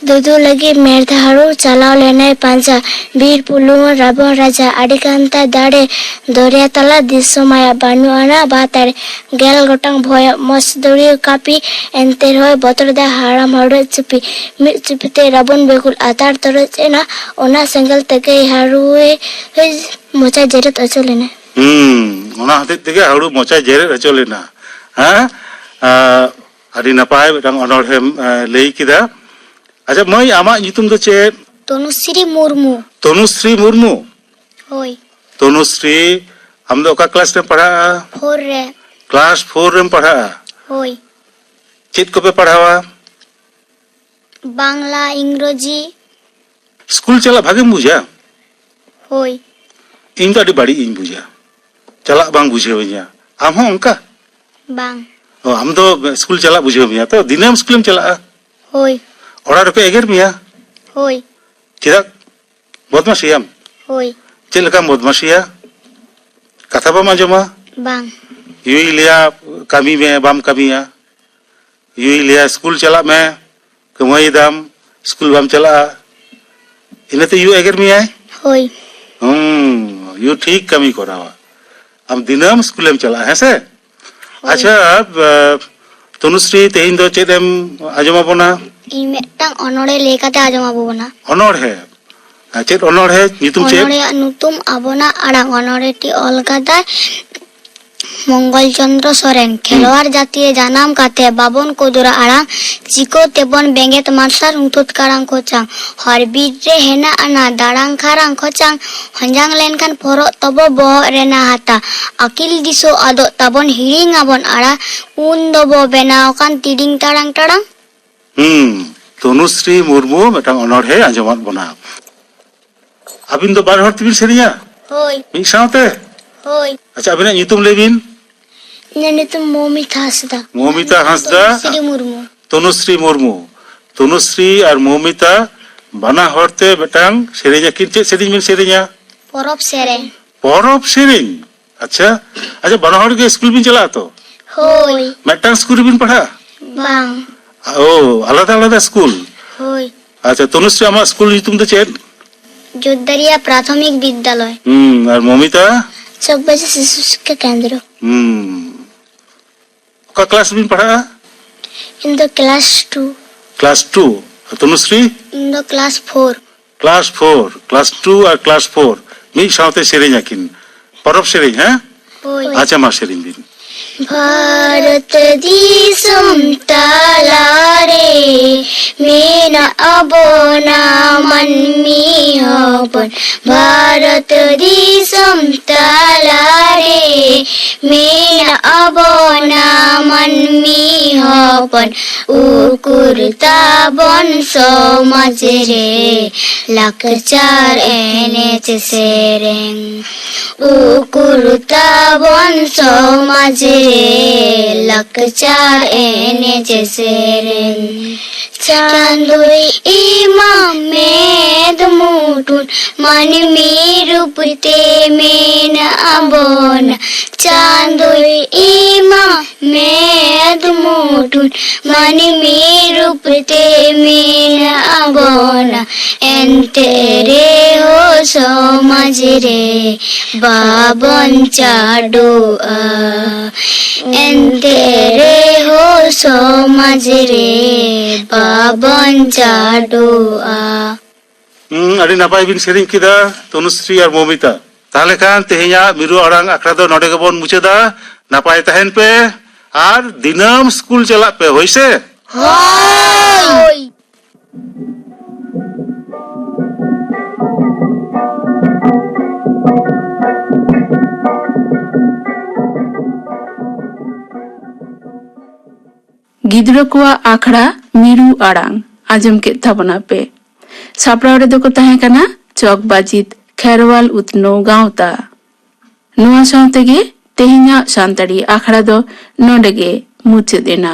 ᱫᱩᱫᱩ ᱞᱟᱹᱜᱤᱫ ᱢᱮᱨᱫᱷᱟ ᱦᱟᱹᱲᱩ ᱪᱟᱞᱟᱣ ᱞᱮᱱᱟᱭ ᱯᱟᱸᱡᱟ᱾ ᱵᱤᱨ ᱵᱩᱞᱩᱝ ᱨᱟᱵᱚᱱ ᱨᱟᱡᱟ ᱟᱹᱰᱤ ᱜᱟᱱ ᱛᱟᱭ ᱫᱟᱲᱮ, ᱫᱚᱨᱭᱟ ᱛᱟᱞᱟ ᱫᱤᱥᱚᱢ ᱟᱭᱟᱜ ᱵᱟᱹᱱᱩᱜ ᱟᱱᱟ ᱵᱟᱛᱟᱲᱮ᱾ ᱜᱮᱞ ᱜᱚᱴᱟᱝ ᱵᱷᱚᱭᱟᱜ ᱢᱚᱥ ᱫᱩᱲᱤ ᱠᱟᱹᱯᱤ, ᱮᱱᱛᱮ ᱨᱮᱦᱚᱸᱭ ᱵᱚᱛᱚᱨ ᱫᱟ ᱦᱟᱲᱟᱢ ᱦᱟᱹᱲᱩ ᱪᱩᱯᱤ᱾ ᱢᱤᱫ ᱪᱩᱯᱤ ᱛᱮ ᱨᱟᱵᱚᱱ ᱵᱮᱜᱩᱞ ᱟᱛᱟᱨ ᱛᱚᱨᱚᱡ ᱮᱱᱟ, ᱚᱱᱟ ᱥᱮᱸᱜᱮᱞ ᱛᱮᱜᱮ ᱦᱟᱹᱲᱩᱭ ᱢᱚᱪᱟ ᱡᱮᱨᱮᱫ ᱦᱚᱪᱚ ᱞᱮᱱᱟ᱾ ᱦᱩᱸ, ᱚᱱᱟ ᱦᱚᱛᱮᱡ ᱛᱮᱜᱮ ᱦᱟᱹᱲᱩ ᱢᱚᱪᱟᱭ ᱡᱮᱨᱮᱫ ᱦᱚᱪᱚ ᱞᱮᱱᱟ᱾ ᱦᱮᱸ? ᱟᱸ, ᱟᱹᱰᱤ ᱱᱟᱯᱟᱭ ᱢᱤᱫᱴᱟᱝ ᱚᱱᱚᱬᱦᱮᱢ, ᱟᱸ, ᱞᱟᱹᱭ ᱠᱮᱫᱟ᱾ ᱟᱪᱪᱷᱟ ᱢᱟᱹᱭ, ᱟᱢᱟᱜ ᱧᱩᱛᱩᱢ ᱫᱚ ᱪᱮᱫ? ᱛᱚᱱᱩᱥᱨᱤ ᱢᱩᱨᱢᱩ᱾ ᱛᱚᱱᱩᱥᱨᱤ ᱢᱩᱨᱢᱩ? ᱦᱳᱭ᱾ ᱛᱚᱱᱩᱥᱨᱤ, ᱟᱢ ᱫᱚ ᱚᱠᱟ ᱠᱞᱟᱥ ᱨᱮᱢ ᱯᱟᱲᱦᱟᱜᱼᱟ? ᱯᱷᱳᱨ ᱨᱮ᱾ ᱠᱞᱟᱥ ᱯᱷᱳᱨ ᱨᱮᱢ ᱯᱟᱲᱦᱟᱜᱼᱟ? ᱦᱳᱭ᱾ ᱪᱮᱫ ᱠᱚᱯᱮ ᱯᱟᱲᱦᱟᱣᱟ? ᱵᱟᱝᱞᱟ, ᱤᱝᱨᱚᱡᱤ᱾ ᱥᱠᱩᱞ ᱪᱟᱞᱟᱜ ᱵᱷᱟᱜᱮᱢ ᱵᱩᱡᱟ? ᱦᱳᱭ᱾ ᱤᱧ ᱫᱚ ᱟᱹᱰᱤ ᱵᱟᱹᱲᱤᱡ ᱤᱧ ᱵᱩᱡᱟ, ᱪᱟᱞᱟᱜ ᱵᱟᱝ ᱵᱩᱡᱷᱟᱹᱣᱤᱧᱟ᱾ ᱟᱢ ᱦᱚᱸ ᱚᱱᱠᱟ? ᱵᱟᱝ᱾ ᱚ, ᱟᱢ ᱫᱚ ᱥᱠᱩᱞ ᱪᱟᱞᱟᱜ ᱵᱩᱡᱷᱟᱹᱣ ᱢᱮᱭᱟ ᱛᱚ? ᱫᱤᱱᱟᱹᱢ ᱥᱠᱩᱞᱮᱢ ᱪᱟᱞᱟᱜᱼᱟ? ᱦᱳᱭ᱾ ᱚᱲᱟᱜ ᱨᱮᱯᱮ ᱮᱜᱮᱨ ᱢᱮᱭᱟ? ᱦᱳᱭ᱾ ᱪᱮᱫᱟᱜ? ᱵᱚᱫᱢᱟᱥᱤᱭᱟᱢ? ᱦᱳᱭ᱾ ᱪᱮᱫ ᱞᱮᱠᱟᱢ ᱵᱚᱫᱢᱟᱥᱤᱭᱟ? ᱠᱟᱛᱷᱟ ᱵᱟᱢ ᱟᱸᱡᱚᱢᱟ? ᱵᱟᱝ᱾ ᱭᱩᱭ ᱞᱟᱹᱭᱟ, "ᱠᱟᱹᱢᱤ ᱢᱮ", ᱵᱟᱢ ᱠᱟᱹᱢᱤᱭᱟ᱾ ᱭᱩᱭ ᱞᱟᱹᱭᱟ, "ᱥᱠᱩᱞ ᱪᱟᱞᱟᱜ ᱢᱮ, ᱠᱟᱹᱢᱟᱹᱭ ᱫᱟᱢ, ᱥᱠᱩᱞ ᱵᱟᱢ ᱪᱟᱞᱟᱜᱼᱟ", ᱤᱱᱟᱹᱛᱮ ᱭᱩ ᱮᱜᱮᱨ ᱢᱮᱭᱟᱭ? ᱦᱳᱭ᱾ ᱦᱩᱸ, ᱭᱩ ᱴᱷᱤᱠ ᱠᱟᱹᱢᱤ ᱠᱚᱨᱟᱣᱟ᱾ ᱟᱢ ᱫᱤᱱᱟᱹᱢ ᱥᱠᱩᱞᱮᱢ ᱪᱟᱞᱟᱜᱼᱟ, ᱦᱮᱸ ᱥᱮ? ᱦᱳᱭ᱾ ᱟᱪᱪᱷᱟ, ᱟᱨ, ᱟᱸ, ᱛᱚᱱᱩᱥᱨᱤ, ᱛᱮᱦᱮᱧ ᱫᱚ ᱪᱮᱫ ᱮᱢ ᱟᱸᱡᱚᱢ ᱟᱵᱚᱱᱟ? ᱤᱧ ᱢᱤᱫᱴᱟᱝ ᱚᱱᱚᱬᱦᱮ ᱞᱟᱹᱭ ᱠᱟᱛᱮ ᱟᱸᱡᱚᱢ ᱟᱵᱚ ᱠᱟᱱᱟ᱾ ᱚᱱᱚᱬᱦᱮ? ᱟᱨ ᱪᱮᱫ ᱚᱱᱚᱬᱦᱮ? ᱧᱩᱛᱩᱢ ᱪᱮᱫ? ᱚᱱᱚᱬᱦᱮᱭᱟᱜ ᱧᱩᱛᱩᱢ ᱟᱵᱚᱱᱟᱜ ᱟᱲᱟᱝ᱾ ᱚᱱᱚᱬᱦᱮᱴᱤ ᱚᱞ ᱠᱟᱫᱟᱭ ᱢᱚᱝᱜᱚᱞ ᱪᱚᱸᱫᱽᱨᱚ ᱥᱚᱨᱮᱱ᱾ ᱠᱷᱮᱞᱣᱟᱲ ᱡᱟᱹᱛᱤ ᱨᱮ ᱡᱟᱱᱟᱢ ᱠᱟᱛᱮ ᱵᱟᱵᱚᱱ ᱠᱩᱫᱩᱨᱟ ᱟᱲᱟᱝ, ᱪᱤᱠᱟᱹ ᱛᱮᱵᱚᱱ ᱵᱮᱸᱜᱮᱫ ᱢᱟᱨᱥᱟᱞ ᱨᱩᱸᱛᱩᱫ ᱠᱟᱲᱟᱝ ᱠᱚᱪᱟᱝ? ᱦᱚᱨ ᱵᱤᱨ ᱨᱮ ᱦᱮᱱᱟᱜ ᱟᱱᱟ ᱫᱟᱲᱟᱝ ᱠᱷᱟᱨᱟᱝ ᱠᱚᱪᱟᱝ, ᱦᱚᱧᱡᱟᱝ ᱞᱮᱱᱠᱷᱟᱱ ᱯᱚᱨᱚᱜ ᱛᱚᱵᱚ ᱵᱚᱦᱚᱜ ᱨᱮᱱᱟᱜ ᱦᱟᱛᱟ᱾ ᱟᱹᱠᱤᱞ ᱫᱤᱥᱟᱹ ᱟᱫᱚᱜ ᱛᱟᱵᱚᱱ ᱦᱤᱲᱤᱧ ᱟᱵᱚᱱ ᱟᱲᱟ, ᱩᱱ ᱫᱚᱵᱚ ᱵᱮᱱᱟᱣ ᱠᱟᱱ ᱛᱤᱰᱤᱝ ᱛᱟᱲᱟᱝ ᱴᱟᱲᱟᱝ᱾ ᱦᱩᱸ, ᱛᱚᱱᱩᱥᱨᱤ ᱢᱩᱨᱢᱩ ᱢᱤᱫᱴᱟᱝ ᱚᱱᱚᱬᱦᱮ ᱟᱸᱡᱚᱢᱟᱫ ᱵᱚᱱᱟ᱾ ᱟᱹᱵᱤᱱ ᱫᱚ ᱵᱟᱨ ᱦᱚᱲ ᱛᱮᱵᱤᱱ ᱥᱮᱨᱮᱧᱟ? ᱦᱳᱭ, ᱢᱤᱫ ᱥᱟᱶᱛᱮ? ᱦᱳᱭ᱾ ᱟᱪᱪᱷᱟ, ᱟᱹᱵᱤᱱᱟᱜ ᱧᱩᱛᱩᱢ ᱞᱟᱹᱭ ᱵᱤᱱ᱾ ᱤᱧᱟᱹᱜ ᱧᱩᱛᱩᱢ ᱢᱳᱢᱤᱛᱟ ᱦᱟᱸᱥᱫᱟ᱾ ᱢᱳᱢᱤᱛᱟ ᱦᱟᱸᱥᱫᱟ᱾ ᱥᱨᱤ ᱢᱩᱨᱢᱩ᱾ ᱛᱚᱱᱩᱥᱨᱤ ᱢᱩᱨᱢᱩ᱾ ᱛᱚᱱᱩᱥᱨᱤ ᱟᱨ ᱢᱳᱢᱤᱛᱟ ᱵᱟᱱᱟ ᱦᱚᱲ ᱛᱮ ᱢᱤᱫᱴᱟᱝ ᱥᱮᱨᱮᱧ ᱟᱹᱠᱤᱱ᱾ ᱪᱮᱫ ᱥᱮᱨᱮᱧ ᱵᱤᱱ ᱥᱮᱨᱮᱧᱟ? ᱯᱚᱨᱚᱵᱽ ᱥᱮᱨᱮᱧ᱾ ᱯᱚᱨᱚᱵᱽ ᱥᱮᱨᱮᱧ? ᱟᱪᱪᱷᱟ, ᱟᱪᱪᱷᱟ, ᱵᱟᱱᱟ ᱦᱚᱲ ᱜᱮ ᱥᱠᱩᱞ ᱵᱤᱱ ᱪᱟᱞᱟᱜᱼᱟ ᱛᱚ? ᱦᱳᱭ᱾ ᱢᱤᱫᱴᱟᱝ ᱥᱠᱩᱞ ᱨᱮᱵᱤᱱ ᱯᱟᱲᱦᱟᱜᱼᱟ? ᱵᱟᱝ᱾ ᱳ, ᱟᱞᱟᱫᱟ ᱟᱞᱟᱫᱟ ᱥᱠᱩᱞ? ᱦᱳᱭ᱾ ᱟᱪᱪᱷᱟ, ᱛᱚᱱᱩᱥᱨᱤ, ᱟᱢᱟᱜ ᱥᱠᱩᱞ ᱧᱩᱛᱩᱢ ᱫᱚ ᱪᱮᱫ? ᱡᱳᱫᱽᱫᱟᱨᱤᱭᱟ ᱯᱨᱟᱛᱷᱚᱢᱤᱠ ᱵᱤᱫᱽᱫᱟᱞᱚᱭ᱾ ᱦᱩᱸ, ᱟᱨ ᱢᱚᱢᱤᱛᱟ? ᱪᱚᱠᱵᱟᱡᱟ ᱥᱤᱥᱩ ᱥᱤᱠᱠᱷᱟ ᱠᱮᱱᱫᱨᱚ᱾ ᱦᱩᱸ᱾ ᱚᱠᱟ ᱠᱞᱟᱥ ᱨᱮᱵᱤᱱ ᱯᱟᱲᱦᱟᱜᱼᱟ? ᱤᱧ ᱫᱚ ᱠᱞᱟᱥ ᱴᱩ᱾ Class two. ᱟᱨ ᱛᱚᱱᱩᱥᱨᱤ? ᱤᱧ ᱫᱚ class four. Class four, class two ᱟᱨ ᱠᱞᱟᱥ ᱯᱷᱳᱨ ᱢᱤᱫ ᱥᱟᱶᱛᱮ ᱥᱮᱨᱮᱧ ᱟᱹᱠᱤᱱ᱾ ᱯᱚᱨᱚᱵᱽ ᱥᱮᱨᱮᱧ, ᱦᱮᱸ? ᱦᱳᱭ᱾ ᱟᱪᱪᱷᱟ, ᱢᱟ ᱥᱮᱨᱮᱧ ᱵᱤᱱ᱾ ᱵᱷᱟᱨᱚᱛ ᱫᱤᱥᱚᱢ ᱛᱟᱞᱟᱨᱮ ᱢᱮᱱᱟᱜ ᱵᱚᱱᱟ ᱢᱟᱹᱱᱢᱤ ᱦᱚᱯᱚᱱ᱾ ᱵᱷᱟᱨᱚᱛ ᱫᱤᱥᱚᱢ ᱛᱟᱞᱟᱨᱮ ᱢᱮᱱᱟᱜ ᱵᱚᱱᱟ ᱢᱟᱹᱱᱢᱤ ᱦᱚᱯᱚᱱ᱾ ᱩᱠᱩᱨ ᱛᱟᱵᱚᱱ ᱥᱚᱢᱟᱡᱽ ᱨᱮ ᱞᱟᱠᱪᱟᱨ ᱮᱱᱮᱡ ᱥᱮᱨᱮᱧ᱾ ᱩᱠᱩᱨ ᱛᱟᱵᱚᱱ ᱥᱚᱢᱟᱡᱽ ᱨᱮ ᱞᱟᱠᱪᱟᱨ ᱮᱱᱮᱡ ᱥᱮᱨᱮᱧ᱾ ᱪᱟᱸᱫᱳᱭ ᱮᱢᱟ ᱢᱮᱫ ᱢᱩᱴᱩᱱ ᱢᱟᱹᱱᱢᱤ ᱨᱩᱯ ᱛᱮ ᱢᱮᱱᱟᱜ ᱵᱚᱱᱟ᱾ ᱪᱟᱸᱫᱳᱭ ᱮᱢᱟ ᱢᱮᱫ ᱢᱩᱴᱩᱱ ᱢᱟᱹᱱᱢᱤ ᱨᱩᱯ ᱛᱮ ᱢᱮᱱᱟᱜ ᱵᱚᱱᱟ᱾ ᱮᱱᱛᱮ ᱨᱮᱦᱚᱸ ᱥᱚᱢᱟᱡᱽ ᱨᱮ ᱵᱟᱵᱚᱱ ᱪᱟᱰᱚᱜᱼᱟ᱾ ᱮᱱᱛᱮ ᱨᱮᱦᱚᱸ ᱥᱚᱢᱟᱡᱽ ᱨᱮ ᱵᱟᱵᱚᱱ ᱪᱟᱰᱚᱜᱼᱟ᱾ ᱦᱩᱸ, ᱟᱹᱰᱤ ᱱᱟᱯᱟᱭ ᱵᱤᱱ ᱥᱮᱨᱮᱧ ᱠᱮᱫᱟ, ᱛᱚᱱᱩᱥᱨᱤ ᱟᱨ ᱢᱚᱢᱤᱛᱟ᱾ ᱛᱟᱦᱞᱮ ᱠᱷᱟᱱ ᱛᱮᱦᱮᱧᱟᱜ ᱢᱤᱨᱩ ᱟᱲᱟᱝ ᱟᱠᱷᱲᱟ ᱫᱚ ᱱᱚᱰᱮ ᱜᱮᱵᱚᱱ ᱢᱩᱪᱟᱹᱫᱟ᱾ ᱱᱟᱯᱟᱭ ᱛᱟᱦᱮᱱ ᱯᱮ ᱟᱨ ᱫᱤᱱᱟᱹᱢ ᱥᱠᱩᱞ ᱪᱟᱞᱟᱜ ᱯᱮ, ᱦᱳᱭ ᱥᱮ? ᱦᱳᱭ᱾ ᱜᱤᱫᱽᱨᱟᱹ ᱠᱚᱣᱟᱜ ᱟᱠᱷᱲᱟ ᱢᱤᱨᱩ ᱟᱲᱟᱝ ᱟᱸᱡᱚᱢ ᱠᱮᱫ ᱛᱟᱵᱚᱱᱟ ᱯᱮ᱾ ᱥᱟᱯᱲᱟᱣ ᱨᱮᱫᱚ ᱠᱚ ᱛᱟᱦᱮᱸ ᱠᱟᱱᱟ ᱪᱚᱠ ᱵᱟᱡᱤᱛ ᱠᱷᱮᱨᱣᱟᱞ ᱩᱛᱱᱟᱹᱣ ᱜᱟᱶᱛᱟ᱾ ᱱᱚᱣᱟ ᱥᱟᱶ ᱛᱮᱜᱮ ᱛᱮᱦᱮᱧᱟᱜ ᱥᱟᱱᱛᱟᱲᱤ ᱟᱠᱷᱲᱟ ᱫᱚ ᱱᱚᱰᱮ ᱜᱮ ᱢᱩᱪᱟᱹᱫ ᱮᱱᱟ᱾